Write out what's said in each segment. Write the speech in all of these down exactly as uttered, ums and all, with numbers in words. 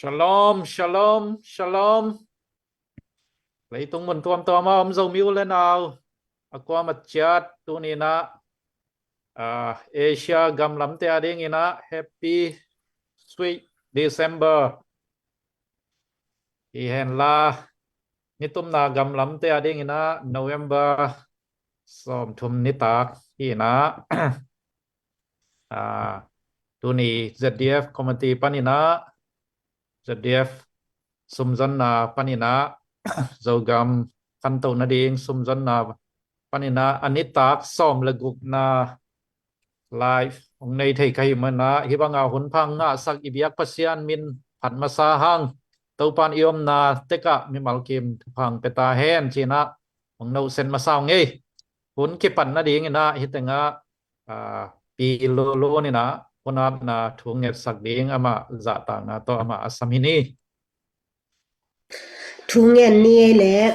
Shalom, shalom, shalom. Leitung mun tuamtuam a om Zomi u le nau, a kuamah ciat tuni-in ah, ah, Asia gam lamte a dingin ah Happy Sweet December. Hi henla, nitumna gam lamte a dingin ah November sawmthum nitak hi-in ah, ah, tuni Z D F committee panin ah, Z D F sumzonna panin ah, Zogam khantoh nading sumzonna panin ah, a nitak sawm le gukna live hong nei thei ka hih manin ah, hih banga hun pha ngahsak i biak Pasian min phat masa hang, Topa'n i omna tekah mimal kim thupha pia ta hen ci-in ah hong nohset masa ung ei. Hun kipat nadingin ah hih tengah, ah, Pi Lulun in ah hun apna thu ngetsak ding, amah zahtakna tawh amah a sam hi ni. Thu ngen ni ei leh.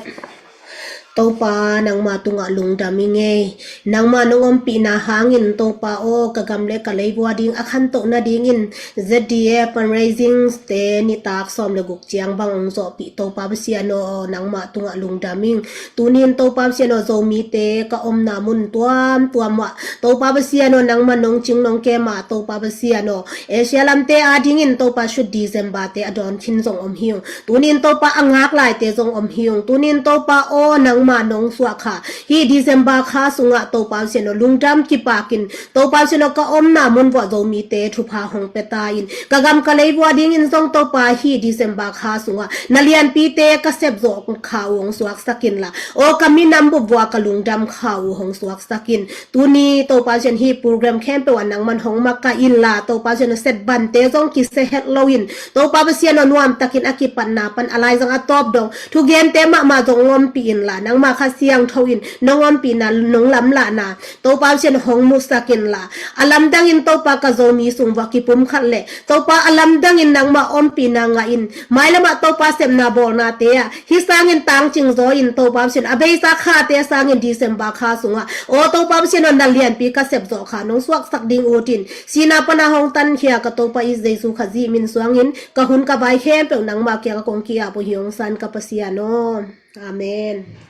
Topa, nangma tungah lungdam ing ei. Nangma nong ompihna hangin Topa aw, ka gam le ka leivua ding a khantoh nadingin Z D F fundraising te nitak sawm le guk ciang bang hong zawhpih Topa Pasian aw, nangma tungah lungdam ing. Tuni-in Topa Pasian aw, Zomite ka omna mun tuamtuam uah Topa Pasian aw, nangma nong cing nong kem a, Topa Pasian aw, Asia lamte a dingin Topa Sweet December te a dawn khin zong om hi ung. Tuni-in Topa a ngak laite zong om hi ung. Tuni-in Topa aw, nangma nong suah kha hih December kha sungah Topa Pasian aw, lungdam kipakin Topa Pasian aw, ka omna mun uah Zomite thupha hong pia ta in. Ka gam ka leivua dingin zong Topa hih December kha sungah na lianpite ka sepzawh kha uh hong suaksak inla, aw, ka minam bup uah ka lungdam kha uh hong suaksak in. Tuni Topa Pasian, hih program khempeuh ah nangman hong makaih inla, Topa Pasian aw, setbante zong kisia het loin, Topa Pasian aw, nuamtakin a kipatna pan a laizang a tawp dong thugente mahmah zong hong ompih inla, nangma Kha Siangtho in nong ompihna, nong lamlahna Topa Pasian aw, hong musak inla, a lamdangin Topa ka Zomi sung uah kipumkhat leh, Topa a lamdangin nangma ompihna ngahin, mailamah Topa sepna bawlnate ah hih sangin tangcing zaw in, Topa Pasian, a beisa khate sangin December kha sungah, aw, Topa Pasian aw, na lianpi ka sepzawh kha nong suaksak ding utin, sihna pana hong tankhia ka Topa i Jesu Khazih min suangin ka hun ka vai khempeuh nangma kiangah kong ki-ap uh hi, hong san ka Pasian aw. Amen.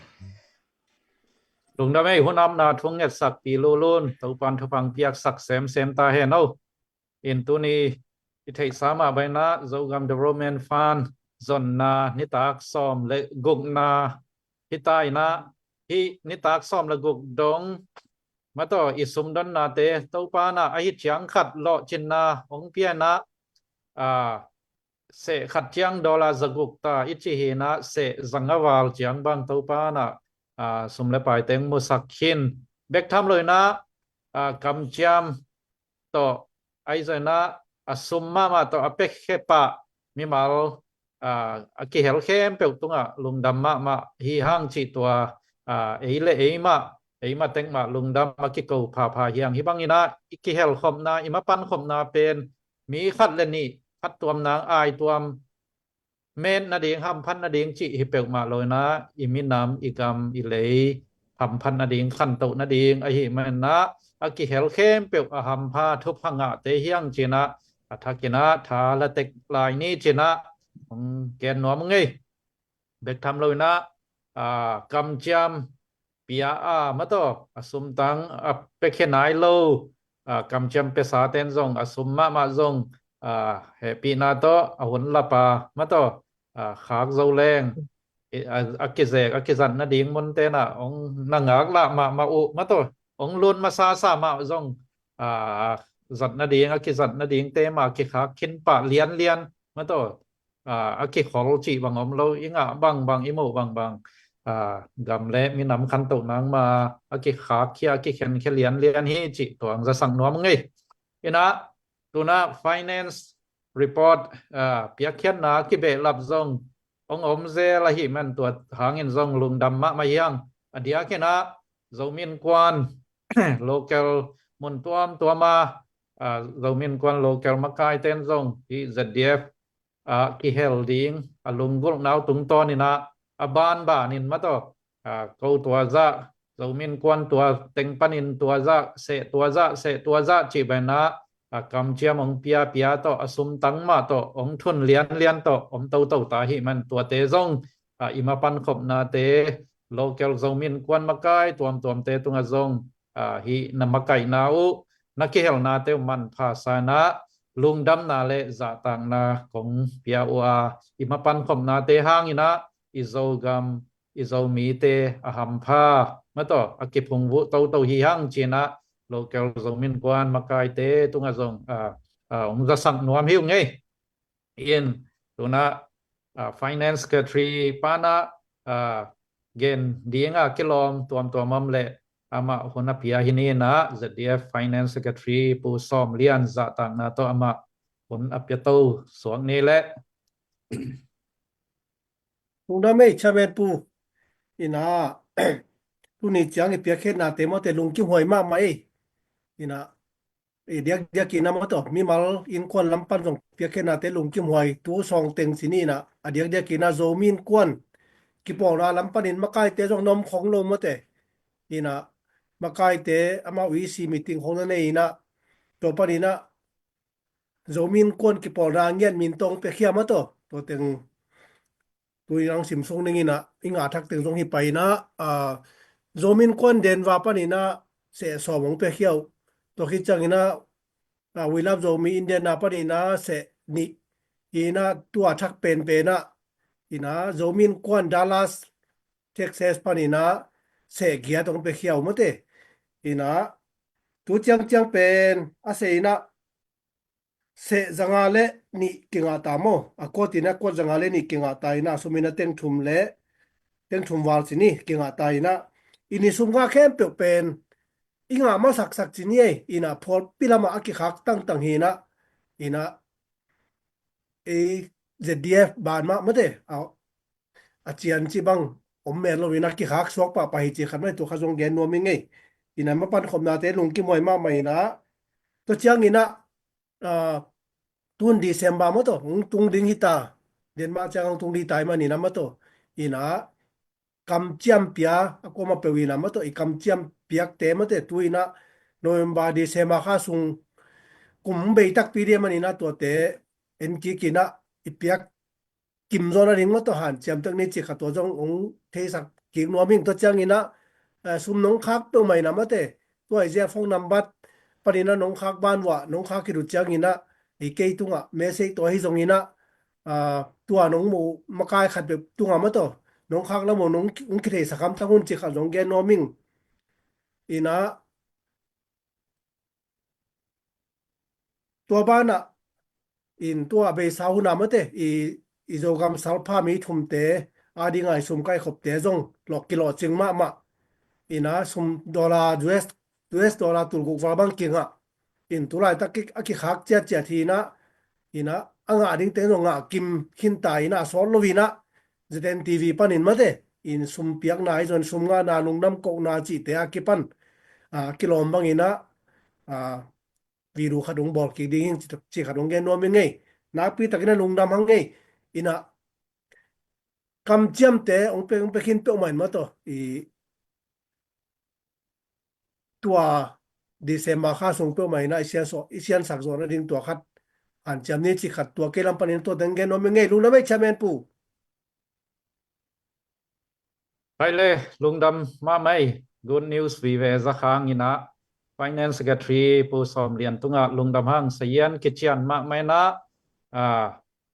Lungdam ei, hun apna thu ngetsak Pi Lulun, Topa'n thupha piaksak semsem ta hen aw. In tuni i theihsa mah bangin ah Zogam Development Fund zonna nitak sawm le gukna hi ta in ah, hih nitak sawm le guk dong mah tawh i sumdonnate Topa'n ah a hi ciang khat lawhcinna hong pia in ah, ah, seh khat ciang dollar za guk ta i cih hi in ah, seh za nga val ciang bang Topa'n ah, ah, sum le paite hong musak khin. Bek tham loin ah, ah, kamciam tawh, ahi zongin ah a sum mahmah tawh a piakhia pah mimal, ah, a kihel khempeuh tungah lungdam mahmah hi hang cih tua, ah, ei le ei mah, ei mah tek mah lungdam a kiko phapha hi hang. Hih bangin ah i kihelkhopna, i mapankhopna pen mi khat le nih phattuam nang, aituam, met nading, hamphat nading cih hi peuhmah loin ah, i minam, i gam, i lei hamphat nading, khantoh nading ahih manin ah, a kihel khempeuh a hampha thupha ngahte hi hang ci-in ah, a thakin ah tha la tek lai ni ci-in ah hong gen nuam ung ei. Bek tham loin ah, ah, kamciam pia a, mah tawh a sumtang a piakhia nai lo, ah, kamciam piasate in zong a sum mahmah zong, ah, hehpihna tawh a hun lap a, mah tawh, ah, khak zo leng, i, a, a kizek, a kizat nading munte in ah hong na ngaklah mahmah uh, mah tawh hong lut masasa mah zong, ah, zat nading, a kizat nadingte mah kikhak khin pah lianlian, mah tawh, ah, a kikhol cih bang om lo, i ngah bangbang, i muh bangbang, ah, gam le minam khantoh nang mah a kikhakkhia, a kikhenkhia lianlian hi cih tua hong zasak nuam ung ei. In ah, tu-in ah finance report, ah, piakkhiatna kibehlap zong hong om zel ahih man, tua hangin zong lungdam mahmah hi hang. A diakin ah Zomi Innkuan local mun tuamtuam a, ah, Zomi Innkuan local makaite in zong hih Z D F, ah, kihel ding a lunggulhna uh tungtawnin ah, a banbanin mah tawh, ah, ko tua zah, Zomi Innkuan tua teng panin tua zah, seh tua zah, seh tua zah cih bangin ah, a kamciam hong piapia tawh, a sumtang mah tawh, hong thun lianlian tawh om toto ta ahih man, tuate zong a i mapan khopnate, local Zomi Innkuan makai tuamtuamte tungah zong a hih na makaihna uh, na kihelnate uh manpha sa in ah, lungdamna le zahtakna kong pia uh a, i mapan khopnate hangin ah i Zogam, i Zomite a hampha, mah tawh a kiphungvuh toto hi hang ci-in ah, local Zomi Innkuan makaite tungah zong a, a, hong zasak nuam hi ung ei. In, tu-in ah, a, Finance Secretary pa'n ah, a, gen ding a kilawm tuamtuam om leh, amah hun a pia hi ni in ah, Z D F Finance Secretary Pu Sawm Lian zahtakna tawh amah hun a piato suak ni leh. Lungdam ei, Chairman Pu. In ah, tuni ciang i piakkhiatnate mawte lungkimhuai mahmah ei. In ah, i diakdiakin ah mah tawh mimal innkuan lam pan zong piakkhiatnate lungkimhuai tu sawng teng ci ni in ah, a diakdiakin ah Zomi Innkuan kipawlna lam panin makaite zong na om khong lo mawte. In ah, makaite amau E C meeting khong na nei in ah, tua panin ah Zomi Innkuan kipawlna ngiat min tawh hong piakhia mah tawh, tua teng tu-in hong simsuk ning in ah, i ngah thak teng zong hi pah in ah, a, Zomi Innkuan Denver panin ah seh sawm hong piakhia uh. Tua khit ciangin ah, a, We Love Zomi Indiana panin ah seh nih, in ah tua thak penpen ah, in ah Zomi Innkuan Dallas Texas panin ah seh giat hong piakhia uh mawte. In ah, tu ciangciang pen a seh in ah seh zanga le nih kingah ta maw? A kuat in ah kuat zanga le nih kingah ta in ah, sum in ah teng thum le, teng thum val ci ni kingah ta in ah, i ni sum ngah khempeuh pen i ngah masaksak ci ni ei. In ah phualpi lamah a kikhak tangtang hi in ah, in ah, ei Z D F ban mah mawte, a, a cian ci bang om mel lo in ah kikhak suak pahpah hi ci khat mah ei, tua kha zong gen nuam ing ei. In ah mapan khopnate lungkimhuai mahmah in ah, tua ciangin ah, a, tun December mawte hong tung ding hi ta, Denmark ciang hong tung ding hi ta ahih manin ah mawte, in ah kamciam pia a kuamah peuh in ah mawte, i kamciam piakte mawte tu-in ah November, December kha sung kum bei takpi ding ahih manin ah tuate en kik in ah i piak kim zaw nading mawte hanciam tek ni ci kha, tua zong hong theisak kik nuam ing. Tua ciangin ah, eh, sum nong khak peuhmah in ah mawte, tua i Z F phone number panin ah nong khak ban uh ah, nong khak khit uh ciangin ah, i kei tungah message tawh hi zongin ah, a, tua nong muh makai khat bek tungah mawte, nong khak lam uh nong, nong kitheisak hamtang un ci kha zong gen nuam ing. In ah, tua banah, in tua beisa hun ah mawte, i, i Zogam salpha mi thumte a ding a i sum kaikhopte zong lawh kilawhcing mahmah. In ah sum dollar, U S, U S dollar tul guk val bang kingah. In tulaitak ki, a kikhak ciatciat hi in ah, in ah a ngah ding teng zong ngah kim khin ta in ah, a sawt lo in ah Z N T V panin mawte, in sum piakna hi zong, sum ngahna, lungdam kohna cihte a kipan, a, kilawm bangin ah, a, video khat hong bawl kik ding hi ing ci, ci khat hong gen nuam ing ei. Nakpi takin ah lungdam hang ei. In ah kamciamte hong pia, hong pia khin peuhmah in mawte, i, tua December kha sung peuhmah in ah i siansak, i siansak zawh nading tua khat hanciam ni ci khat, tua kei lam panin tua teng gen nuam ing ei. Lungdam ei, Chairman Pu. Hai le, lungdam mahmah ei. Good news vive za khang in ah, Finance Secretary Pu Sawm Lian tungah lungdam hang. Sazian kician mahmah in ah, a,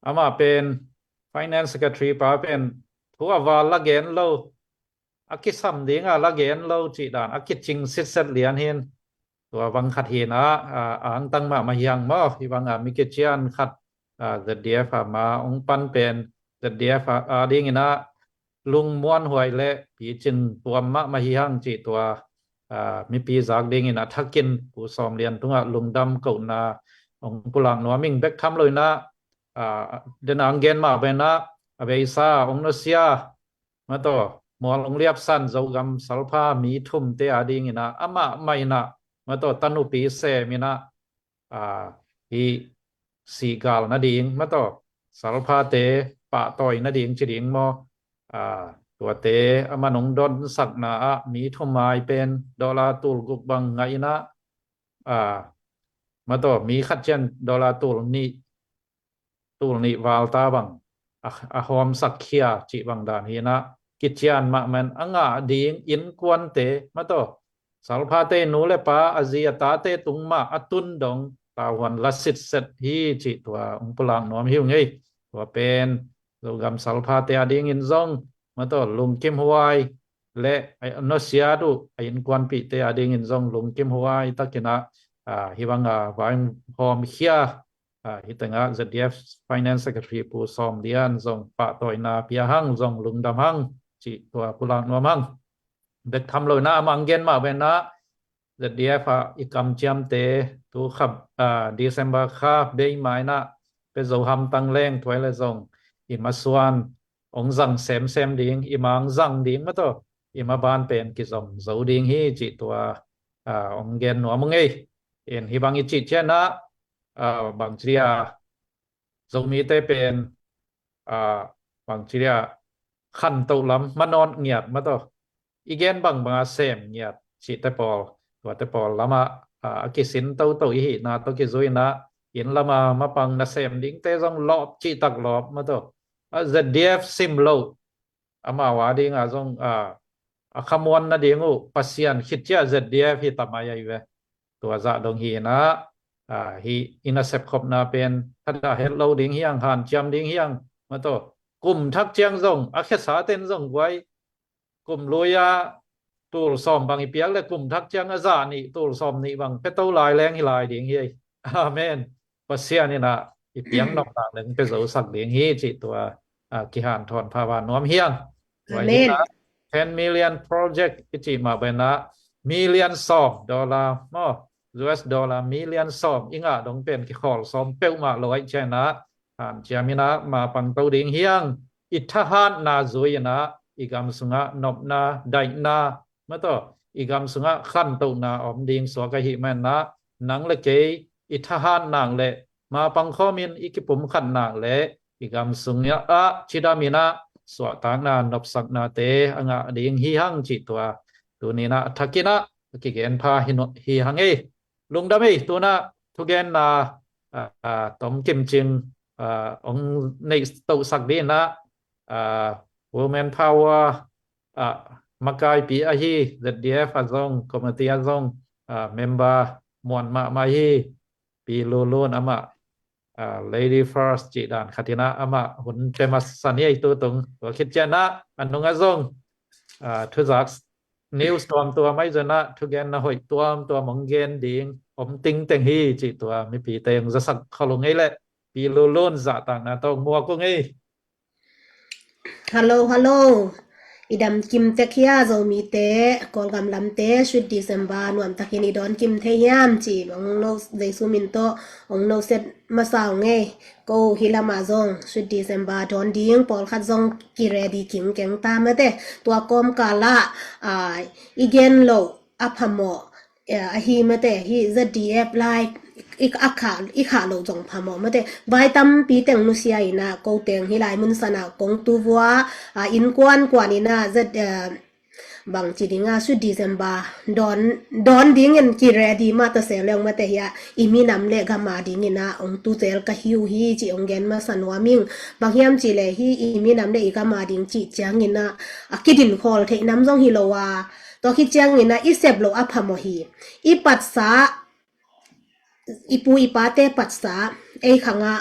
amah pen, Finance Secretary pa pen thu a val la gen lo, a kisam ding a la gen lo cih dan a kicing sitset lian hi in, tua bang khat hi in ah, a, a angtang mahmah hi hang maw. Hih bang a mi kician khat, a, Z D F a ma hong pan pen, Z D F a, a ding in ah lungmuanhuai le picing tuam mahmah hi hang cih tua, a, mipi zak ding in a thakin Pu Sawm Lian tungah lungdam kohna hong pulak nuam ing. Bek tham lo in ah, a, den a hong gen mah bang in ah, a beisa hong nusia, mawte, mual hong liapsan Zogam salpha mi thumte a ding in ah, amah mah in ah, mawte, tanupi sem in ah, a, hih sihgal nading, mawte, salphate pahtawi nading ci ding maw, a, tuate aman hong donsakna ah mi thum mai pen dollar tul guk bang ngah in ah, a, Mataw, mi khat ciang dollar tul nih, tul nih val ta bang a, a hawmsak khia cih bang dan hi inah, kician mahmah in a ngah ding innkuante, mataw, salphate nu le pa, a zi a tate tung mah a tun dong tavuan la sitset hi cih tua hong pulak nuam hi ung ei. Tua pen Zogam salphate a dingin zong, mataw, lungkim huai le a nusiat uh a innkuanpihte a dingin zong lungkim huai tak inah, ah, hih bang a vaihawm khia, ah, hih tengah Z D F Finance Secretary Pu Sawm Lian zong pahtawina pia hang, zong lungdam hang cih tua pulak nuam hang. Bek tham lo inah, a mang gen mah bek inah, Z D F ah i kamciamte tu kha, ah, December kha bei mah inah pia zo hamtang leng tua hi leh zong i masuan hong zang semsem ding, i mang zang ding, mataw, i maban pen kizom zo ding hi cih tua, ah, hong gen nuam ung ei. In hih bang i cih ciang inah, ah, bangci dia Zomite pen, ah, bangci dia khantoh lam manawt ngiat, mataw, i gen bangbang a sem ngiat cihte pawl, tuate pawl lamah, ah, a kisin toto i hihna tawh kizui inah, inn lamah mapang nasem dingte zong lawp cihtak lawp, mataw, ah, Z D F sim lo, amau a dingah zong, ah, a khamuan nading uh Pasian khit ciang Z D F hi ta mai ahi ve. Tua zah dong hi inah, ah, hih i nasep khopna pen thadah het lo ding hi hang, hanciam ding hi hang, mataw, kum thak ciang zong a khiasate'n zong guai, kum lui-a tul sawm bang i piak le kum thak ciang a zah nih, tul sawm nih bang pia to lai leng hi lai ding hi. Amen. Pasian inah i piak nop nak leng pia zosak ding hi cih tua, ah, kihanthawn pha va nuam hi hang. Tua hi inah, ten million project i cih mah bek inah million sawm dollar maw, U S dollar million sawm i ngah dong pen kikhawl sawm peuhmah lo ahih ciang inah, hanciam inah mapang to ding hi hang. I thahatna zui inah i gam sungah nopna, daihna, mataw, i gam sungah khantohna om ding suak ahih man inah, nang le kei i thahat nak le mapang khawmin i kipumkhat nak le i gam sungah cidam inah suahtakna, nopsaknate a ngah ding hi hang cih tua tuni inah a thak inah a kigen pha hi hang ei. Lungdam ei. Tu inah thugenna, ah, ah, tomkim cing, ah, hong neih tohsak ding inah, ah, Women Power, ah, makaipi ahi, Z D F a zong, committee a zong, ah, member muan mahmah hi, Pi Lulun amah, ah, Lady First cih dan khat inah amah hun pia masa ni ei tu tung. Tua khit ciang inah a nungah zong, ah, thuzak news tuamtuam ahi zongin ah thugenna hoih tuamtuam hong gen ding om tingteng hi cih tua mipite hong zasak khol ung ei leh, Pi Lulun zahtakna tawh hong muak ung ei. Hello, hello. I dam kim tek hia, Zomite, Kawlgam lamte, Sweet December nuam takin i dawn kim thei hiam ci, hong no, Jesu min tawh hong no set masa ung ei. Ko hih lamah zong Sweet December dawn ding pawlkhat zong ki ready kingkeng ta mate. Tua kawmkal ah, ah, i gen loh a phamawh, eh, ahi mate, hih Z D F lai i, a khah, i khah loh zong phamawh mate. Vai tampi teng nusia inah, ko teng hih lai mun sanah kong tu vua, ah, innkuan kuan inah Z, eh, bangci ding a, Sweet December dawn, dawn dingin ki ready mah ta se leng mate, hia i minam le gam a dingin ah hong tu zel ka hi uh hi ci hong gen masa nuam ing. Bang hiam cih leh hih i minam le i gam a ding cih ciangin ah a kidin khawl theih nam zong hi lo a, tua khit ciangin ah i sep loh a phamawh hi. I patsa, i pu i pate patsa, ei khangah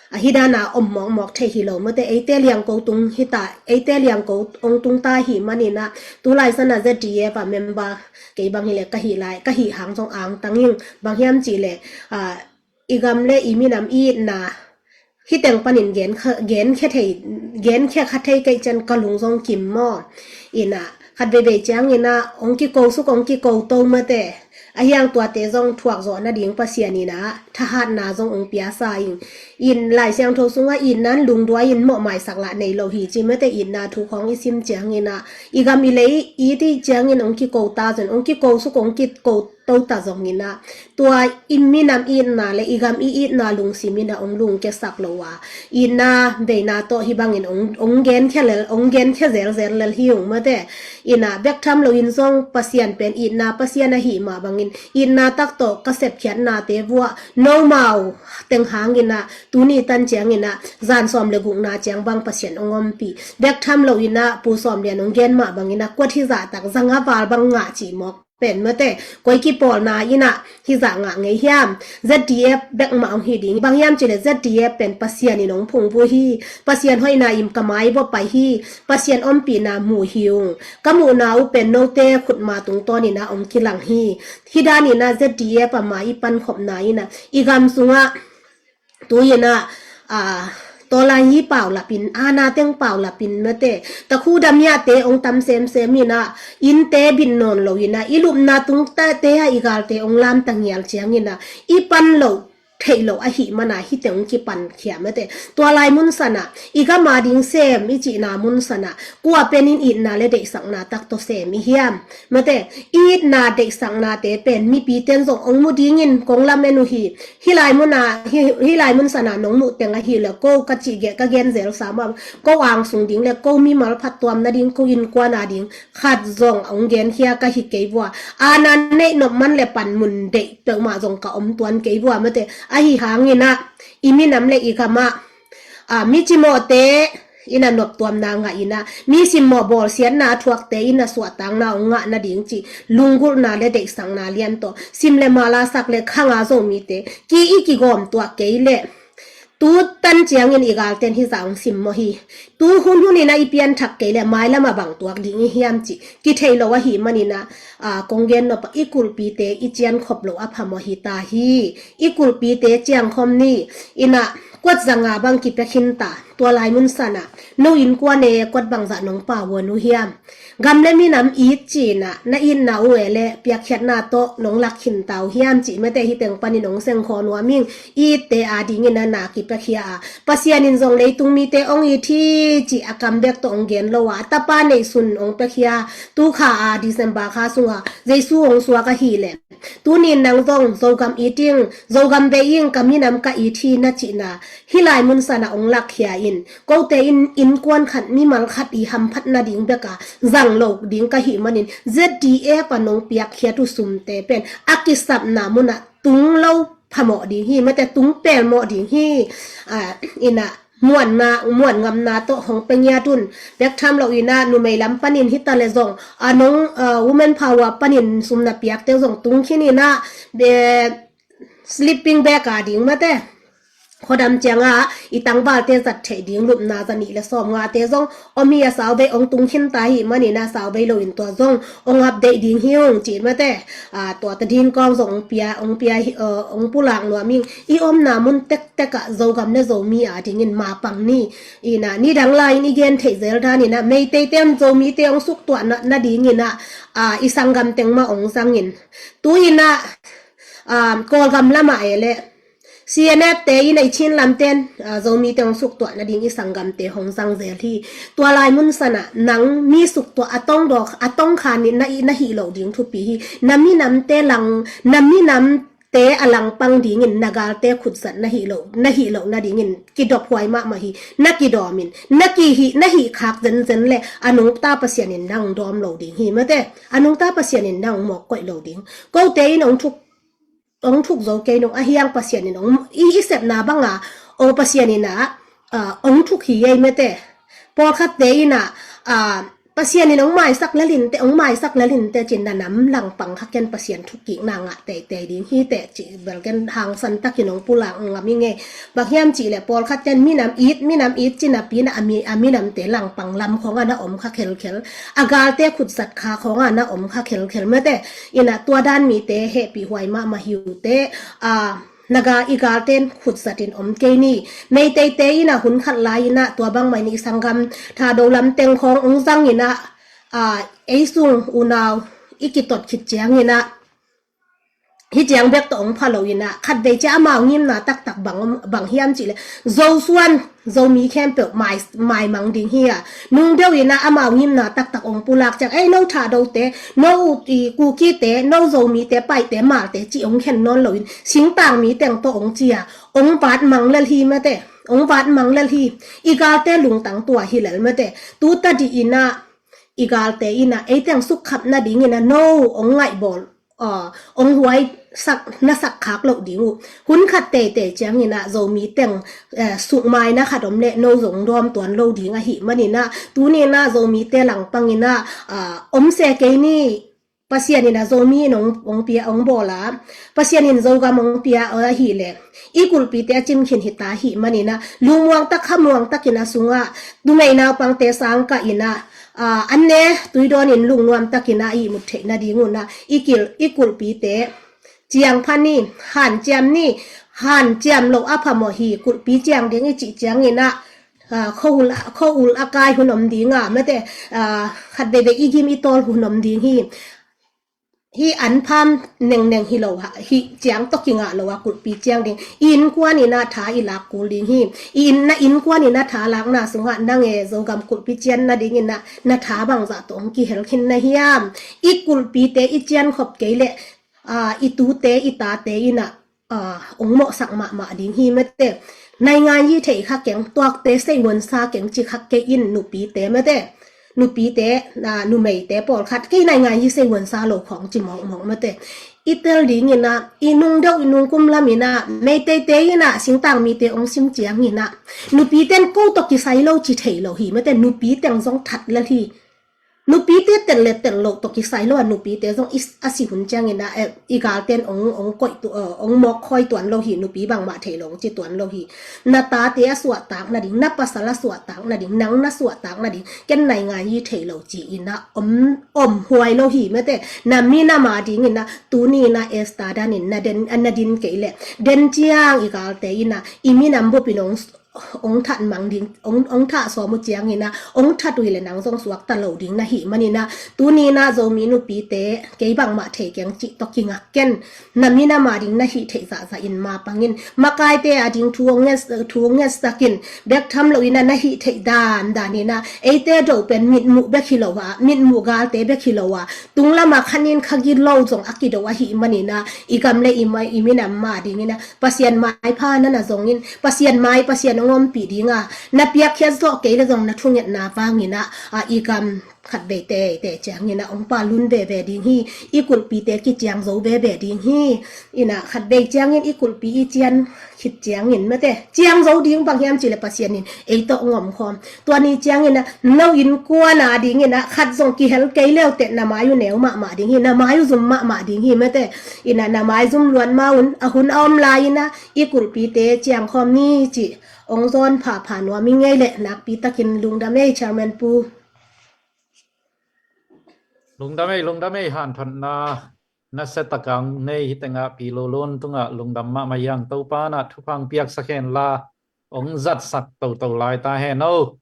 ahi dana om mawkmawk thei hi lo mate, eite liangko tung hi ta, eite liangko hong tung ta hi manin ah, tu lai sanah Z D F a member kei bang hi leh ka hih lai, ka hih hang zong angtang ing. Bang hiam cih leh, ah, i gam le i minam i itna hih teng panin gen kha, gen khe thei, gen khe kha thei kei ciang ka lung zong kim maw. Inah khat veivei ciangin ah hong kiko suk, hong kiko to mate. Ahi hang tuate zong thuak zawh nading Pasian inah thahatna zong hong pia sa ing. In Lai Siangtho sungah itna in lungduai in mawhmaisak lah nei lo hi ci mate, itna thu khawng i sim ciangin ah, i gam i lei i it ciangin hong kiko ta zong, hong kiko suk, hong kiko to ta zongin ah, tua i minam itna le i gam i itna lungsim in ah ong lungkiasak lo a, itna veina tawh hih bangin ong, ong genkhia lel, ong genkhia zelzel lel hi ung mate. In ah bek tham loin zong Pasian pen itna Pasian ahih mah bangin itna tak tawh ka sepkhiatnate vuah nomau teng hangin ah tuni tan ciangin ah zan sawm le gukna ciang bang Pasian ong ompih. Bek tham loin ah Pu Sawm Lian ong gen mah bangin ah kuat hizah tak zanga val bang ngah cih mawk pen mate, koi kipawlna in ah hizah ngah ngei hiam? Z D F bek mah ong hi ding. Bang hiam cih leh Z D F pen Pasian in ong phungvuh hi. Pasian hoihna in ka mai bawh pai hi. Pasian ompihna mu hi ung. Ka muhna uh pen note khutma tungtawn in ah ong kilang hi. Hih dan in ah Z D F a mai i pankhopna in ah i gam sungah tu-in ah, aa, tawlai hi paulapin, aana teng paulapin mate, takhu damiahte ong tam semsem in ah, innte bin nawn loin ah, i lupna tungte ah i galte ong lamta ngial ciangin ah, i pan loh theih loh ahih man ah hihte ong kipankhia mate. Tua lai mun san ah i gam a ding sem i cihna mun san ah kua pen in itna le deihsakna tak tawh sem i hiam? Mate, i itna deihsaknate pen mipite in zong ong mu dingin kong lamen uh hi. Hih lai mun ah, hih, hih lai mun san ah nong muh teng ahih leh ko ka cih geh ka gen zel sam a, ko angsung ding le ko mimal phattuam nading, ko innkuan a ding khat zong ong genkhia ka hi kei vua. Aana neih nop man le panmun deih peuhmah zong ka om tuan kei vua mate. Ahi hangin ah i minam le i gam ah, aa, mi cimawhte in ah noptuamna ngah in ah, mi simmawh bawlsiatna a thuakte in ah suahtakna ong ngah nading cih lunggulhna le deihsakna lian tawh sim le mala sak le khang a Zomite ki i kigawm tuah kei leh tu tan ciangin i galten hizah ong simmawh hi. Tu hun hun in ah i pianthak kei leh mailam ah bang tuak ding i hiam cih kithei lo ahih manin ah, aa, kong gen nop ah i kulhpite i ciankhop loh a phamawh hi ta hi. I kulhpite ciangkhawm ni. In ah kuat zanga bang kipia khin ta. Tua lai mun san ah no innkuan e kuat bangzah nong pauan uh hiam? Gam le minam it ci-in ah na itna uh e le piakkhiatna tawh nong lak khin ta uh hiam cih mate, hih teng panin ong sengkhaw nuam ing. I itte a dingin ah na kipiakhia a, Pasian in zong leitung mite ong it hi cih a kam bek tawh ong gen lo a, a tapa neihsun ong piakhia. Tu kha a December kha sungah Jesu ong suak ahih leh, tuni-in nang zong Zogam it ing, Zogam bei ing, ka minam ka it hi na cihna hih lai mun san ah ong lakkhia in, kote in innkuan khat mimal khat i hamphat nading bek a zang lo ding ka hih manin Z D F a nong piakkhiat uh sumte pen a kisapna mun ah tung lo phamawh ding hi mate, tung pelmawh ding hi. Aa, in ah muanna, muan ngamna tawh hong pia ngiat un. Bek tham loin ah numei lam panin hi ta leh zong, aa, nong, aa, women power panin sum na piakte zong tung khin in ah, be, sleeping bag a ding mate, khuadam ciang a i tangvalte zat theih ding lupna za nih le sawmngate zong om hi a, sauvei ong tung khin ta ahih manin ah sauvei loin tua zong ong update ding hi ung ci mate. Aa, tua ta ding kawng zong ong pia, ong pia hi, aa, ong pulak nuam ing. I omna mun tektek ah Zogam le Zomi a dingin mapang ni. In ah nidang lai-in i gen theih zel danin ah Meiteite in Zomite ong suktuah na, nadingin ah, aa, i sanggam teng mah ong zangin. Tu-in ah, aa, Kawlgam lam ah e le C N F te in ah i Chin lamten, aa, Zomite ong suktuah nading i sanggamte hong zang zel hi. Tua lai mun san ah nang mi suktuah a tongdawk, a tongkha ni na, na hih loh ding thupi hi. Na minamte lang, na minamte a langpang dingin na galte khutzat na hih loh, na hih loh nadingin kidophuai mahmah hi. Na kidawmin, na kihih, na hih khak zenzen le a nungta Pasian in nang dawm lo ding hi mate. A nungta Pasian in nang mawk koih lo ding. Kote in ong thuk, ong thuk zo kei nung, a hiang Pasian in ong, i, i sepna bang a, ong Pasian in ah, aa, ong thuk hi ei mate. Pawlkhatte in ah, aa, Pasian in ong maisak lel inteh, ong maisak lel inteh ci-in na nam langpang kha ken Pasian thuk kikna ngah teitei ding hi teh ci bel ken hangsan takin ong pulak ngam ing e. Bang hiam cih leh pawlkhatte in minam it, minam it ci napi-in ah a mi, a minamte langpang lam khawng ah na om kha khelkhel. A galte khutzat kha khawng ah na om kha khelkhel mate. In ah tua dan mite hehpihhuai mahmah hi uh teh, aa, na ga, i galten khutzat in om kei ni. Meiteite in ah hun khat lai-in ah tua bangmah in i sanggam Thado lam teng khawng ong zangin ah, aa, ei sung unau i kitot khit ciangin ah Hih ciang bek tawh hong pha lo in ah, khatvei ciang amau ngimna taktak bang, bang hiam cih leh, Zo suan, Zomi khempeuh mai, maimang ding hi a, nung deuh in ah amau ngimna taktak hong pulak ciang, ei, no Thadote, no, i, Kukite, no Zomite, Paite, Malte cih hong khen nawn lo in, singtang mi teng tawh hong ci a, hong vat mang lel hi mate, hong vat mang lel hi. I galte lungtang tua hi lel mate. Tu tadih in ah, i galte in ah, ei teng sukkhap nading in ah, no hong ngaihbawl, ah, hong huai sak, na sak khak loh ding uh. Hun khat teitei ciang in ah, Zomi teng, eh, sukmaina khat om leh no zong dawm tuan lo ding ahih man in ah, tuni in ah Zomite langpang in ah, ah, om se kei ni, Pasian in ah Zomi in hong, hong pia, hong bawl a, Pasian in Zogam hong pia, ah, ahih leh, i kulhpite a cim khin hi ta ahih man in ah, lungmuang tak, khamuang tak in ah sungah, numei naupangte sang kah in ah, ah, an ne tui dawn in lungnuam tak in ah ihmut theih nading un ah, i kil, i kulhpite ciang pha ni, hanciam ni, hanciam loh a phamawh hi, kulhpi ciang ding i cih ciang in ah, ah, khuahul, khuahul a kai hun om ding a mate, ah, khatveivei i gim i tawl hun om ding hi. Hih an pham nengneng hi lo a, hih ciang tawh kingah lo a, kulhpi ciang ding. I innkuan in ah tha i lak kul ding hi. I inn, na innkuan in ah tha lakna sungah nang e, Zogam kulhpi cian nading in ah, na tha bangzah tawh hong kihel khin na hiam? I kulhpite i cian khop kei leh, ah, i tute, i tate in ah, ah, hong mawhsak mahmah ding hi mate. Naingan yi thei kha keng, tuakte sei huan sa keng ci kha kei in, nupite mate. Nupite, ah, numeite pawlkhat, kei naingan yi sei huan sa lo khawng ci mawkmawk mate. I tel ding in ah, i nung deuh, i nung kum lam in ah, Meiteite in ah, singtang mite hong sim ciang in ah, nupite in ko tawh kisai lo ci thei lo hi mate, nupi teng zong that lel hi. Nupite tel le tel loh tawh kisai lo a, nupite zong i, a si hun ciang in ah, eh, i galte in hong, hong koih tu, eh, hong mawk khawi tuan lo hi, nupi bangmah thei lo hong ci tuan lo hi. Na tate a suahtak nading, na pasal a suahtak nading, nang na suahtak nading, ken naingan yi thei lo ci in ah om, om huai lo hi mate. Na minam a ding in ah, tuni in ah Esther dan in na den, na din kei leh, den ciang i galte in ah, i minam bup in hong hong that mang ding, hong, hong thah sawm uh ciang in ah, hong that uh hi leh nang zong suakta lo ding na hih man in ah, tuni in ah Zomi nupite, kei bangmah thei keng cih tawh kingak ken. Na minam a ding na hih theih zahzah in mapang in, makaite a ding thu hong nget, thu hong ngetsak in, bek tham lo in ah na hih theih dandan in ah, eite do pen mitmuh bek hi lo a, mitmuh galte bek hi lo a, tung lam a kha nin kha gilo zong a kido ahih man in ah, i gam le i ma, i minam ma ding in ah, Pasian maipha na na zong in, Pasian mai, Pasian hong ompih ding a, na piakkhiat zawh kei leh zong na thungetna vang in ah, ah, i gam khatvei teitei ciang in ah hong palun veve ding hi, i kulhpite kiciang zo veve ding hi. In ah khatvei ciang in i kulhpi i cian khit ciang in mate, ciang zo ding bang hiam cih leh Pasian in ei tawh hong om khawm. Tua ni ciang in ah, no innkuan a ding in ah, khat zong kihel kei le uh teh na mai uh neu mahmah ding hi, na mai uh zum mahmah ding hi mate. In ah na mai zum luat ma un, a hun a om lai in ah, i kulhpite ciang khawm ni cih hong zawn phapha nuam ing ei leh, nakpi takin lungdam ei, Chairman Pu. Lungdam ei, lungdam ei, hanthotna nasia tak a hong nei hi teng ah Pi Lulun tungah lungdam mahmah hi hang. Topa in ah thupha hong piaksak hen la, hong zatsak toto lai ta hen aw.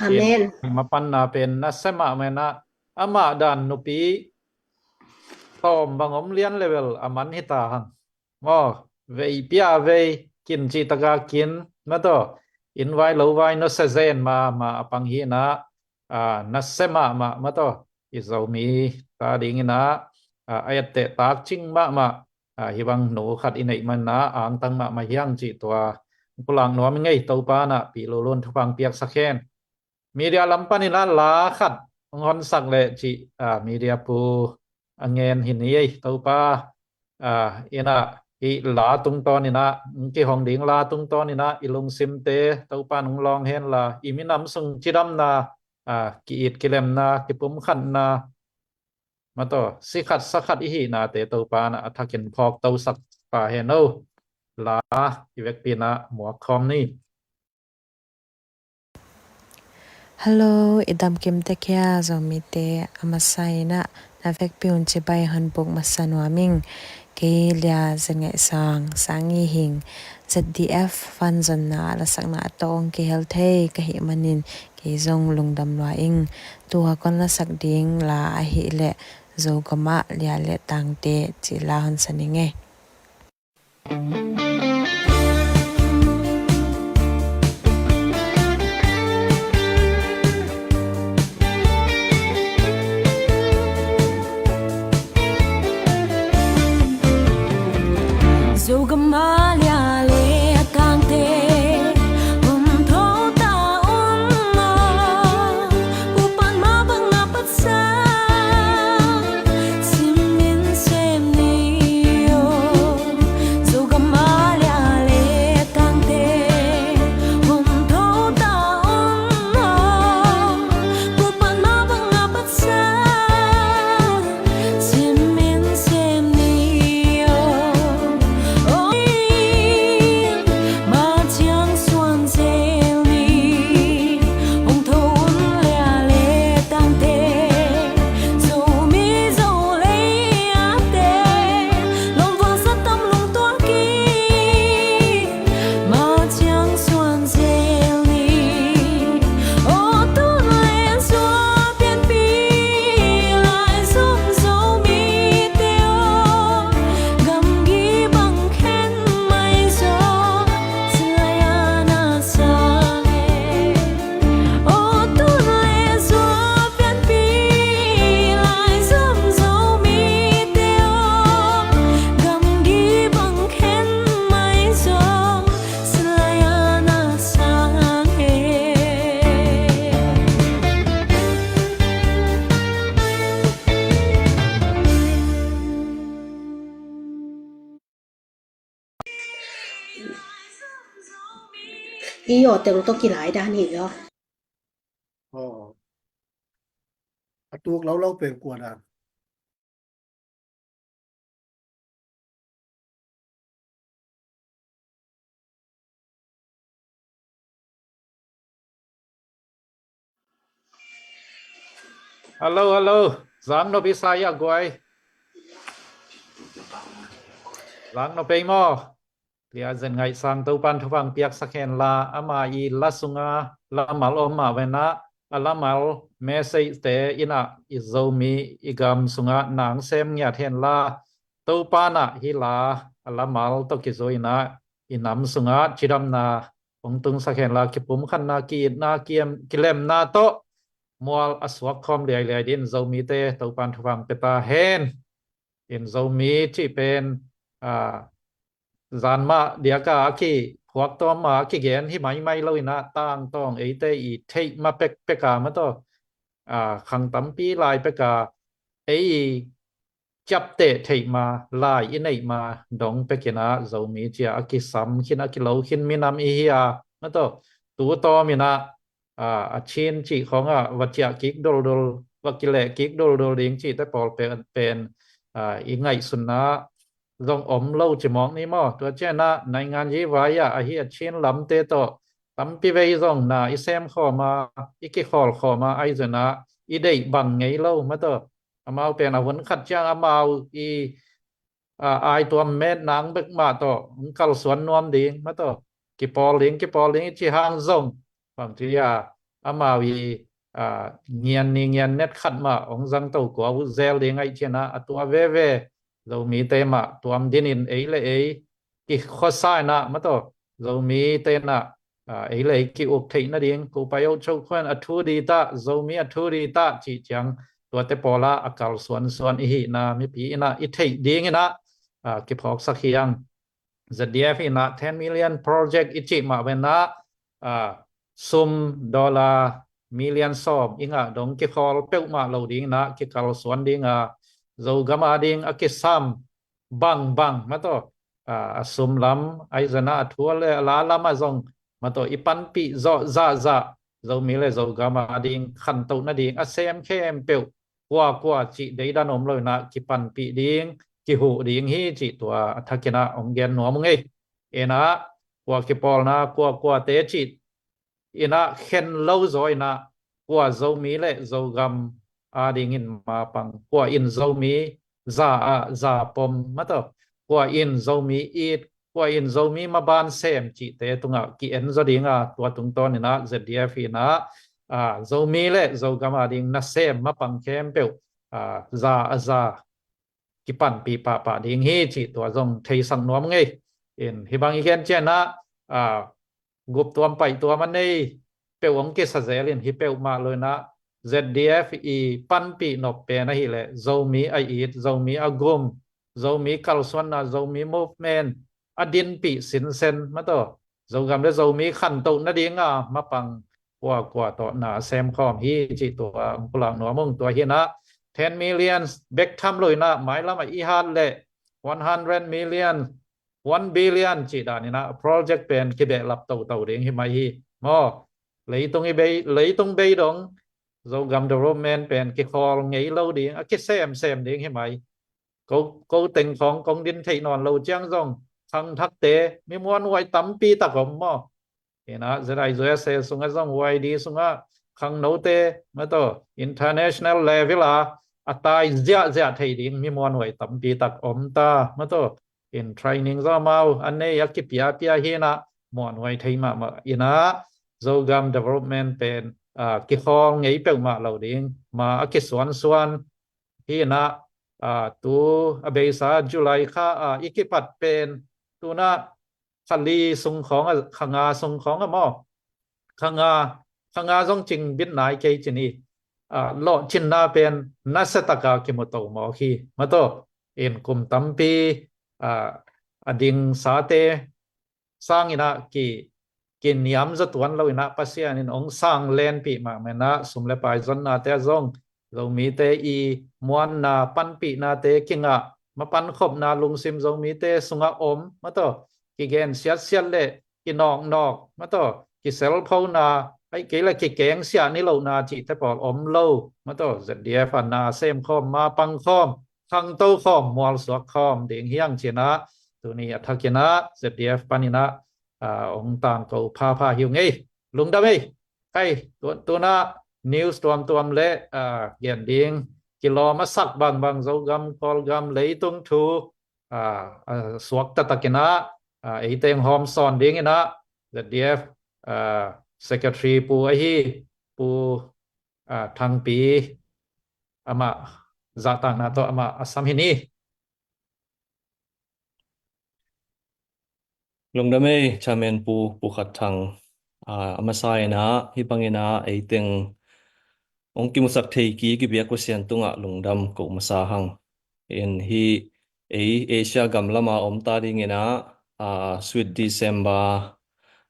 Amen. Mapanna pen nasia mahmah in ah, amah dan nupi tawm bang om lian leh bel a man hi ta hang. Maw, vei pia vei, kin cih tak a kin, mataw, inn vai lo vai nasia zen mahmah a pang hi in ah, ah, nasia mahmah, mataw, i Zomi ta ding in ah, ah, a etteh tak cing mahmah, ah, hih bang nu khat i neih man in ah, angtang mahmah hi hang cih tua hong pulak nuam ing ei. Topa in ah Pi Lulun thupha hong piaksak hen. Media lam pan in ah la khat hong honsak leh cih, ah, media pu a ngen hi ni ei. Topa, ah, in ah hih la tungtawn in ah, hong kihong ding la tungtawn in ah, i lungsimte Topa in hong lawng hen la, i minam sung cidamna, ah, ki-it kilemna, kipumkhatna, mataw, si khat sa khat i hihnate Topa in ah a thakin phawktosak ta hen aw. La i vekpi in ah muak khawm ni. Hello, i dam kim tek hia, Zomite? A masa in ah na vekpi un cibai hon buk masa nuam ing. Kei Lia Za Ngaih Sang, Sang Ngi Hing, Z D F fund zonna lasakna tawh hong kihel thei ka hih manin kei zong lungdam lua ing. Tua kon lasak ding la ahih leh Zogam ah Lia le Tangte cih la hon sa ning ei. Zogam a lia le a tangte hong tho ta un maw? Upat mah bang a patsa cimin sem ni aw. Zogam a lia le a tangte hong tho ta un maw? Upat mah bang a patsa Hi aw, teng tawh kilai dan hi aw. Aw. A tuk lo lo pen kua dan. Hello, hello. Zang nop i sa ia guai. Zang nop ei maw? Lia zen ngaih sang Topan thupha piaksak henla, ama i la sunga lamal om mah venah, a lamal message te inah i Zomi i gam sungah nang sem ngiat henla, Topan ah hi la a lamal tawh kizui inah i nam sungah cidamna hong tungsak henla, kipumkhatna, ki-itna, kiem-, kilemna tawh mual a suak khawm liailiai din Zomite Topan thupha pia ta hen. In Zomi cih pen, a, zan mah diaka a kiphuak tawm a kigen hi maimai lo inah, tangtawng eite i theih ma pekpeka ma tawh, a, khang tampi lai peka ei i ciapteh theih ma, lai i neih ma dong pekinah Zomi cia a kisam khin, a kilo khin minam i hi a, ma tawh tu tawm inah, a, a Chin cih khawngah va ciah kik doldol, va kileh kik doldol ding cihte pawl pen, pen, a, i ngaihsunna zong om lo ci mawk ni maw? Tua cianah naingan yi vai ah ahi a Chin lamte tawh tampi vei zong na i sem khawm a, i kikhawl khawm a, ahi zongah i deih bang ngei lo ma tawh. Amau pen a hun khat ciang amau i, a, ai tuam met nang bek mah tawh hong kalsuan nuam ding ma tawh. Kipawl ding, kipawl ding i ci hang zong bangci a, amau i, a, ngian ni ngian net khat mah hong zang to kua uh zel ding aih cianah a tua veve Zomite mah tuam dinin ei le ei kikhuasa inah ma tawh Zomite inah, a, ei le ei ki-uk theih nading, Kupai Oh Cho Khuan a thu di tah, Zomi a thu di tah cih ciang tuate pawlah a kalsuansuan i hihna mipi inah i theih ding inah, a, kiphawksak hi ang. Z D F inah ten million project i cih mah venah, a, sum dollar million sawm i ngah dong kikhawl peuhmah lo ding inah kikalsuan ding a, Zogam a ding a kisam bangbang ma tawh, a, a sum lam ahi zongah a thu le a la lam ah zong ma tawh i panpih zawh zahzah Zomi le Zogam a ding khantoh nading a sem khempeuh kuakua cih deidan om lo inah kipanpih ding, kihuh ding hi cih tua a thakinah hong gen nuam uh ngei. Inah kua kipawlna kuakuate cih inah khen lo zaw inah kua Zomi le Zogam a dingin mapang, kua in Zomi za ah za pom ma tawh, kua in Zomi it, kua in Zomi maban sem cihte tungah ki-en zaw ding a, tua tungtawn inah Z D F inah, a, Zomi le Zogam a ding nasem mapang khempeuh, a, za a za kipanpih pahpah ding hi cih tua zong theisak nuam ngei. In hih bang i gen ciangin ah, a, gup tuam paih tuam a nei peuh hong kisa zel in, hih peuhmah lo in ah Z D F i panpih nop pen ahih leh Zomi a it, Zomi a gum, Zomi kalsuanna, Zomi movement a dinpih sinsen, mataw, Zogam le Zomi khantoh nading a mapang kuakua tawh na a sem khawm hi cih tua hong pulak nuam ung. Tua hi in ah ten million bek tham lo in ah mailam ah i hat leh one hundred million, one billion cih dan in ah project pen kibehlap toto ding hi mai hi maw. Leitung i bei, leitung bei dong Zogam development pen kikhawl ngei lo ding, a kisemsem ding hi mai. Ko, ko teng khawng kong din theih nawn lo ciang zong khangthakte, mi muanhuai tampi tak om maw. In ah Z I U S A sungah zong, Y D sungah khangnote, mataw, international level a a tai ziahziah thei ding mi muanhuai tampi tak om ta, mataw. In training zong amau a nei a kipiapia hi in ah muanhuai thei mahmah in ah Zogam development pen, a, kikhawl ngei peuhmah lo ding, ma a kisuansuan hi in ah, a, tu a beisa July kha a i kipat pen tu in ah kha li sung khawng a, kha nga sung khawng a maw, kha nga, kha nga zong cing bit nai kei ci ni. A, lawhcinna pen nasia taka kimu to mawk hi, mataw. In kum tampi, a, a dingsate sang in ah ki, kiniamzaw tuan lo in ah Pasian in hong sang lenpih mahmah in ah sum le pai zonnate ah zong Zomite i muanna panpihnate kingah, mapankhopna lungsim Zomite sungah om, mataw, kigen siatsiat le kinawknawk, mataw, kiselphona, ahih kei leh kikengsiah ni lohna cihte pawl om lo, mataw, Z D F a na semkhawm, mapangkhawm, khangtokhawm, mualsuakkhawm ding hi hang ci in ah tuni a thak in ah Z D F pan in ah, a, hong tangko phapha hi ung ei. Lungdam ei. Hai, tu, tu in ah news tuamtuam le, a, gen ding kilawm a sak bangbang Zogam, Kawlgam, leitung thu, a, a suak taktak in ah, a, ei teng hawm sawn ding in ah Z D F, a, Secretary Pu ahi, Pu, a, Thangpi, amah zahtakna tawh amah a sam hi ni. Lungdam ei, Chairman Pu, Pu Khat Thang. A, a masa in ah hih bang in ah ei teng hong kimusak thei kik i biak Pasian tungah lungdam ko masa hang. In hih ei Asia gam lam a om ta ding in ah, a, Sweet December,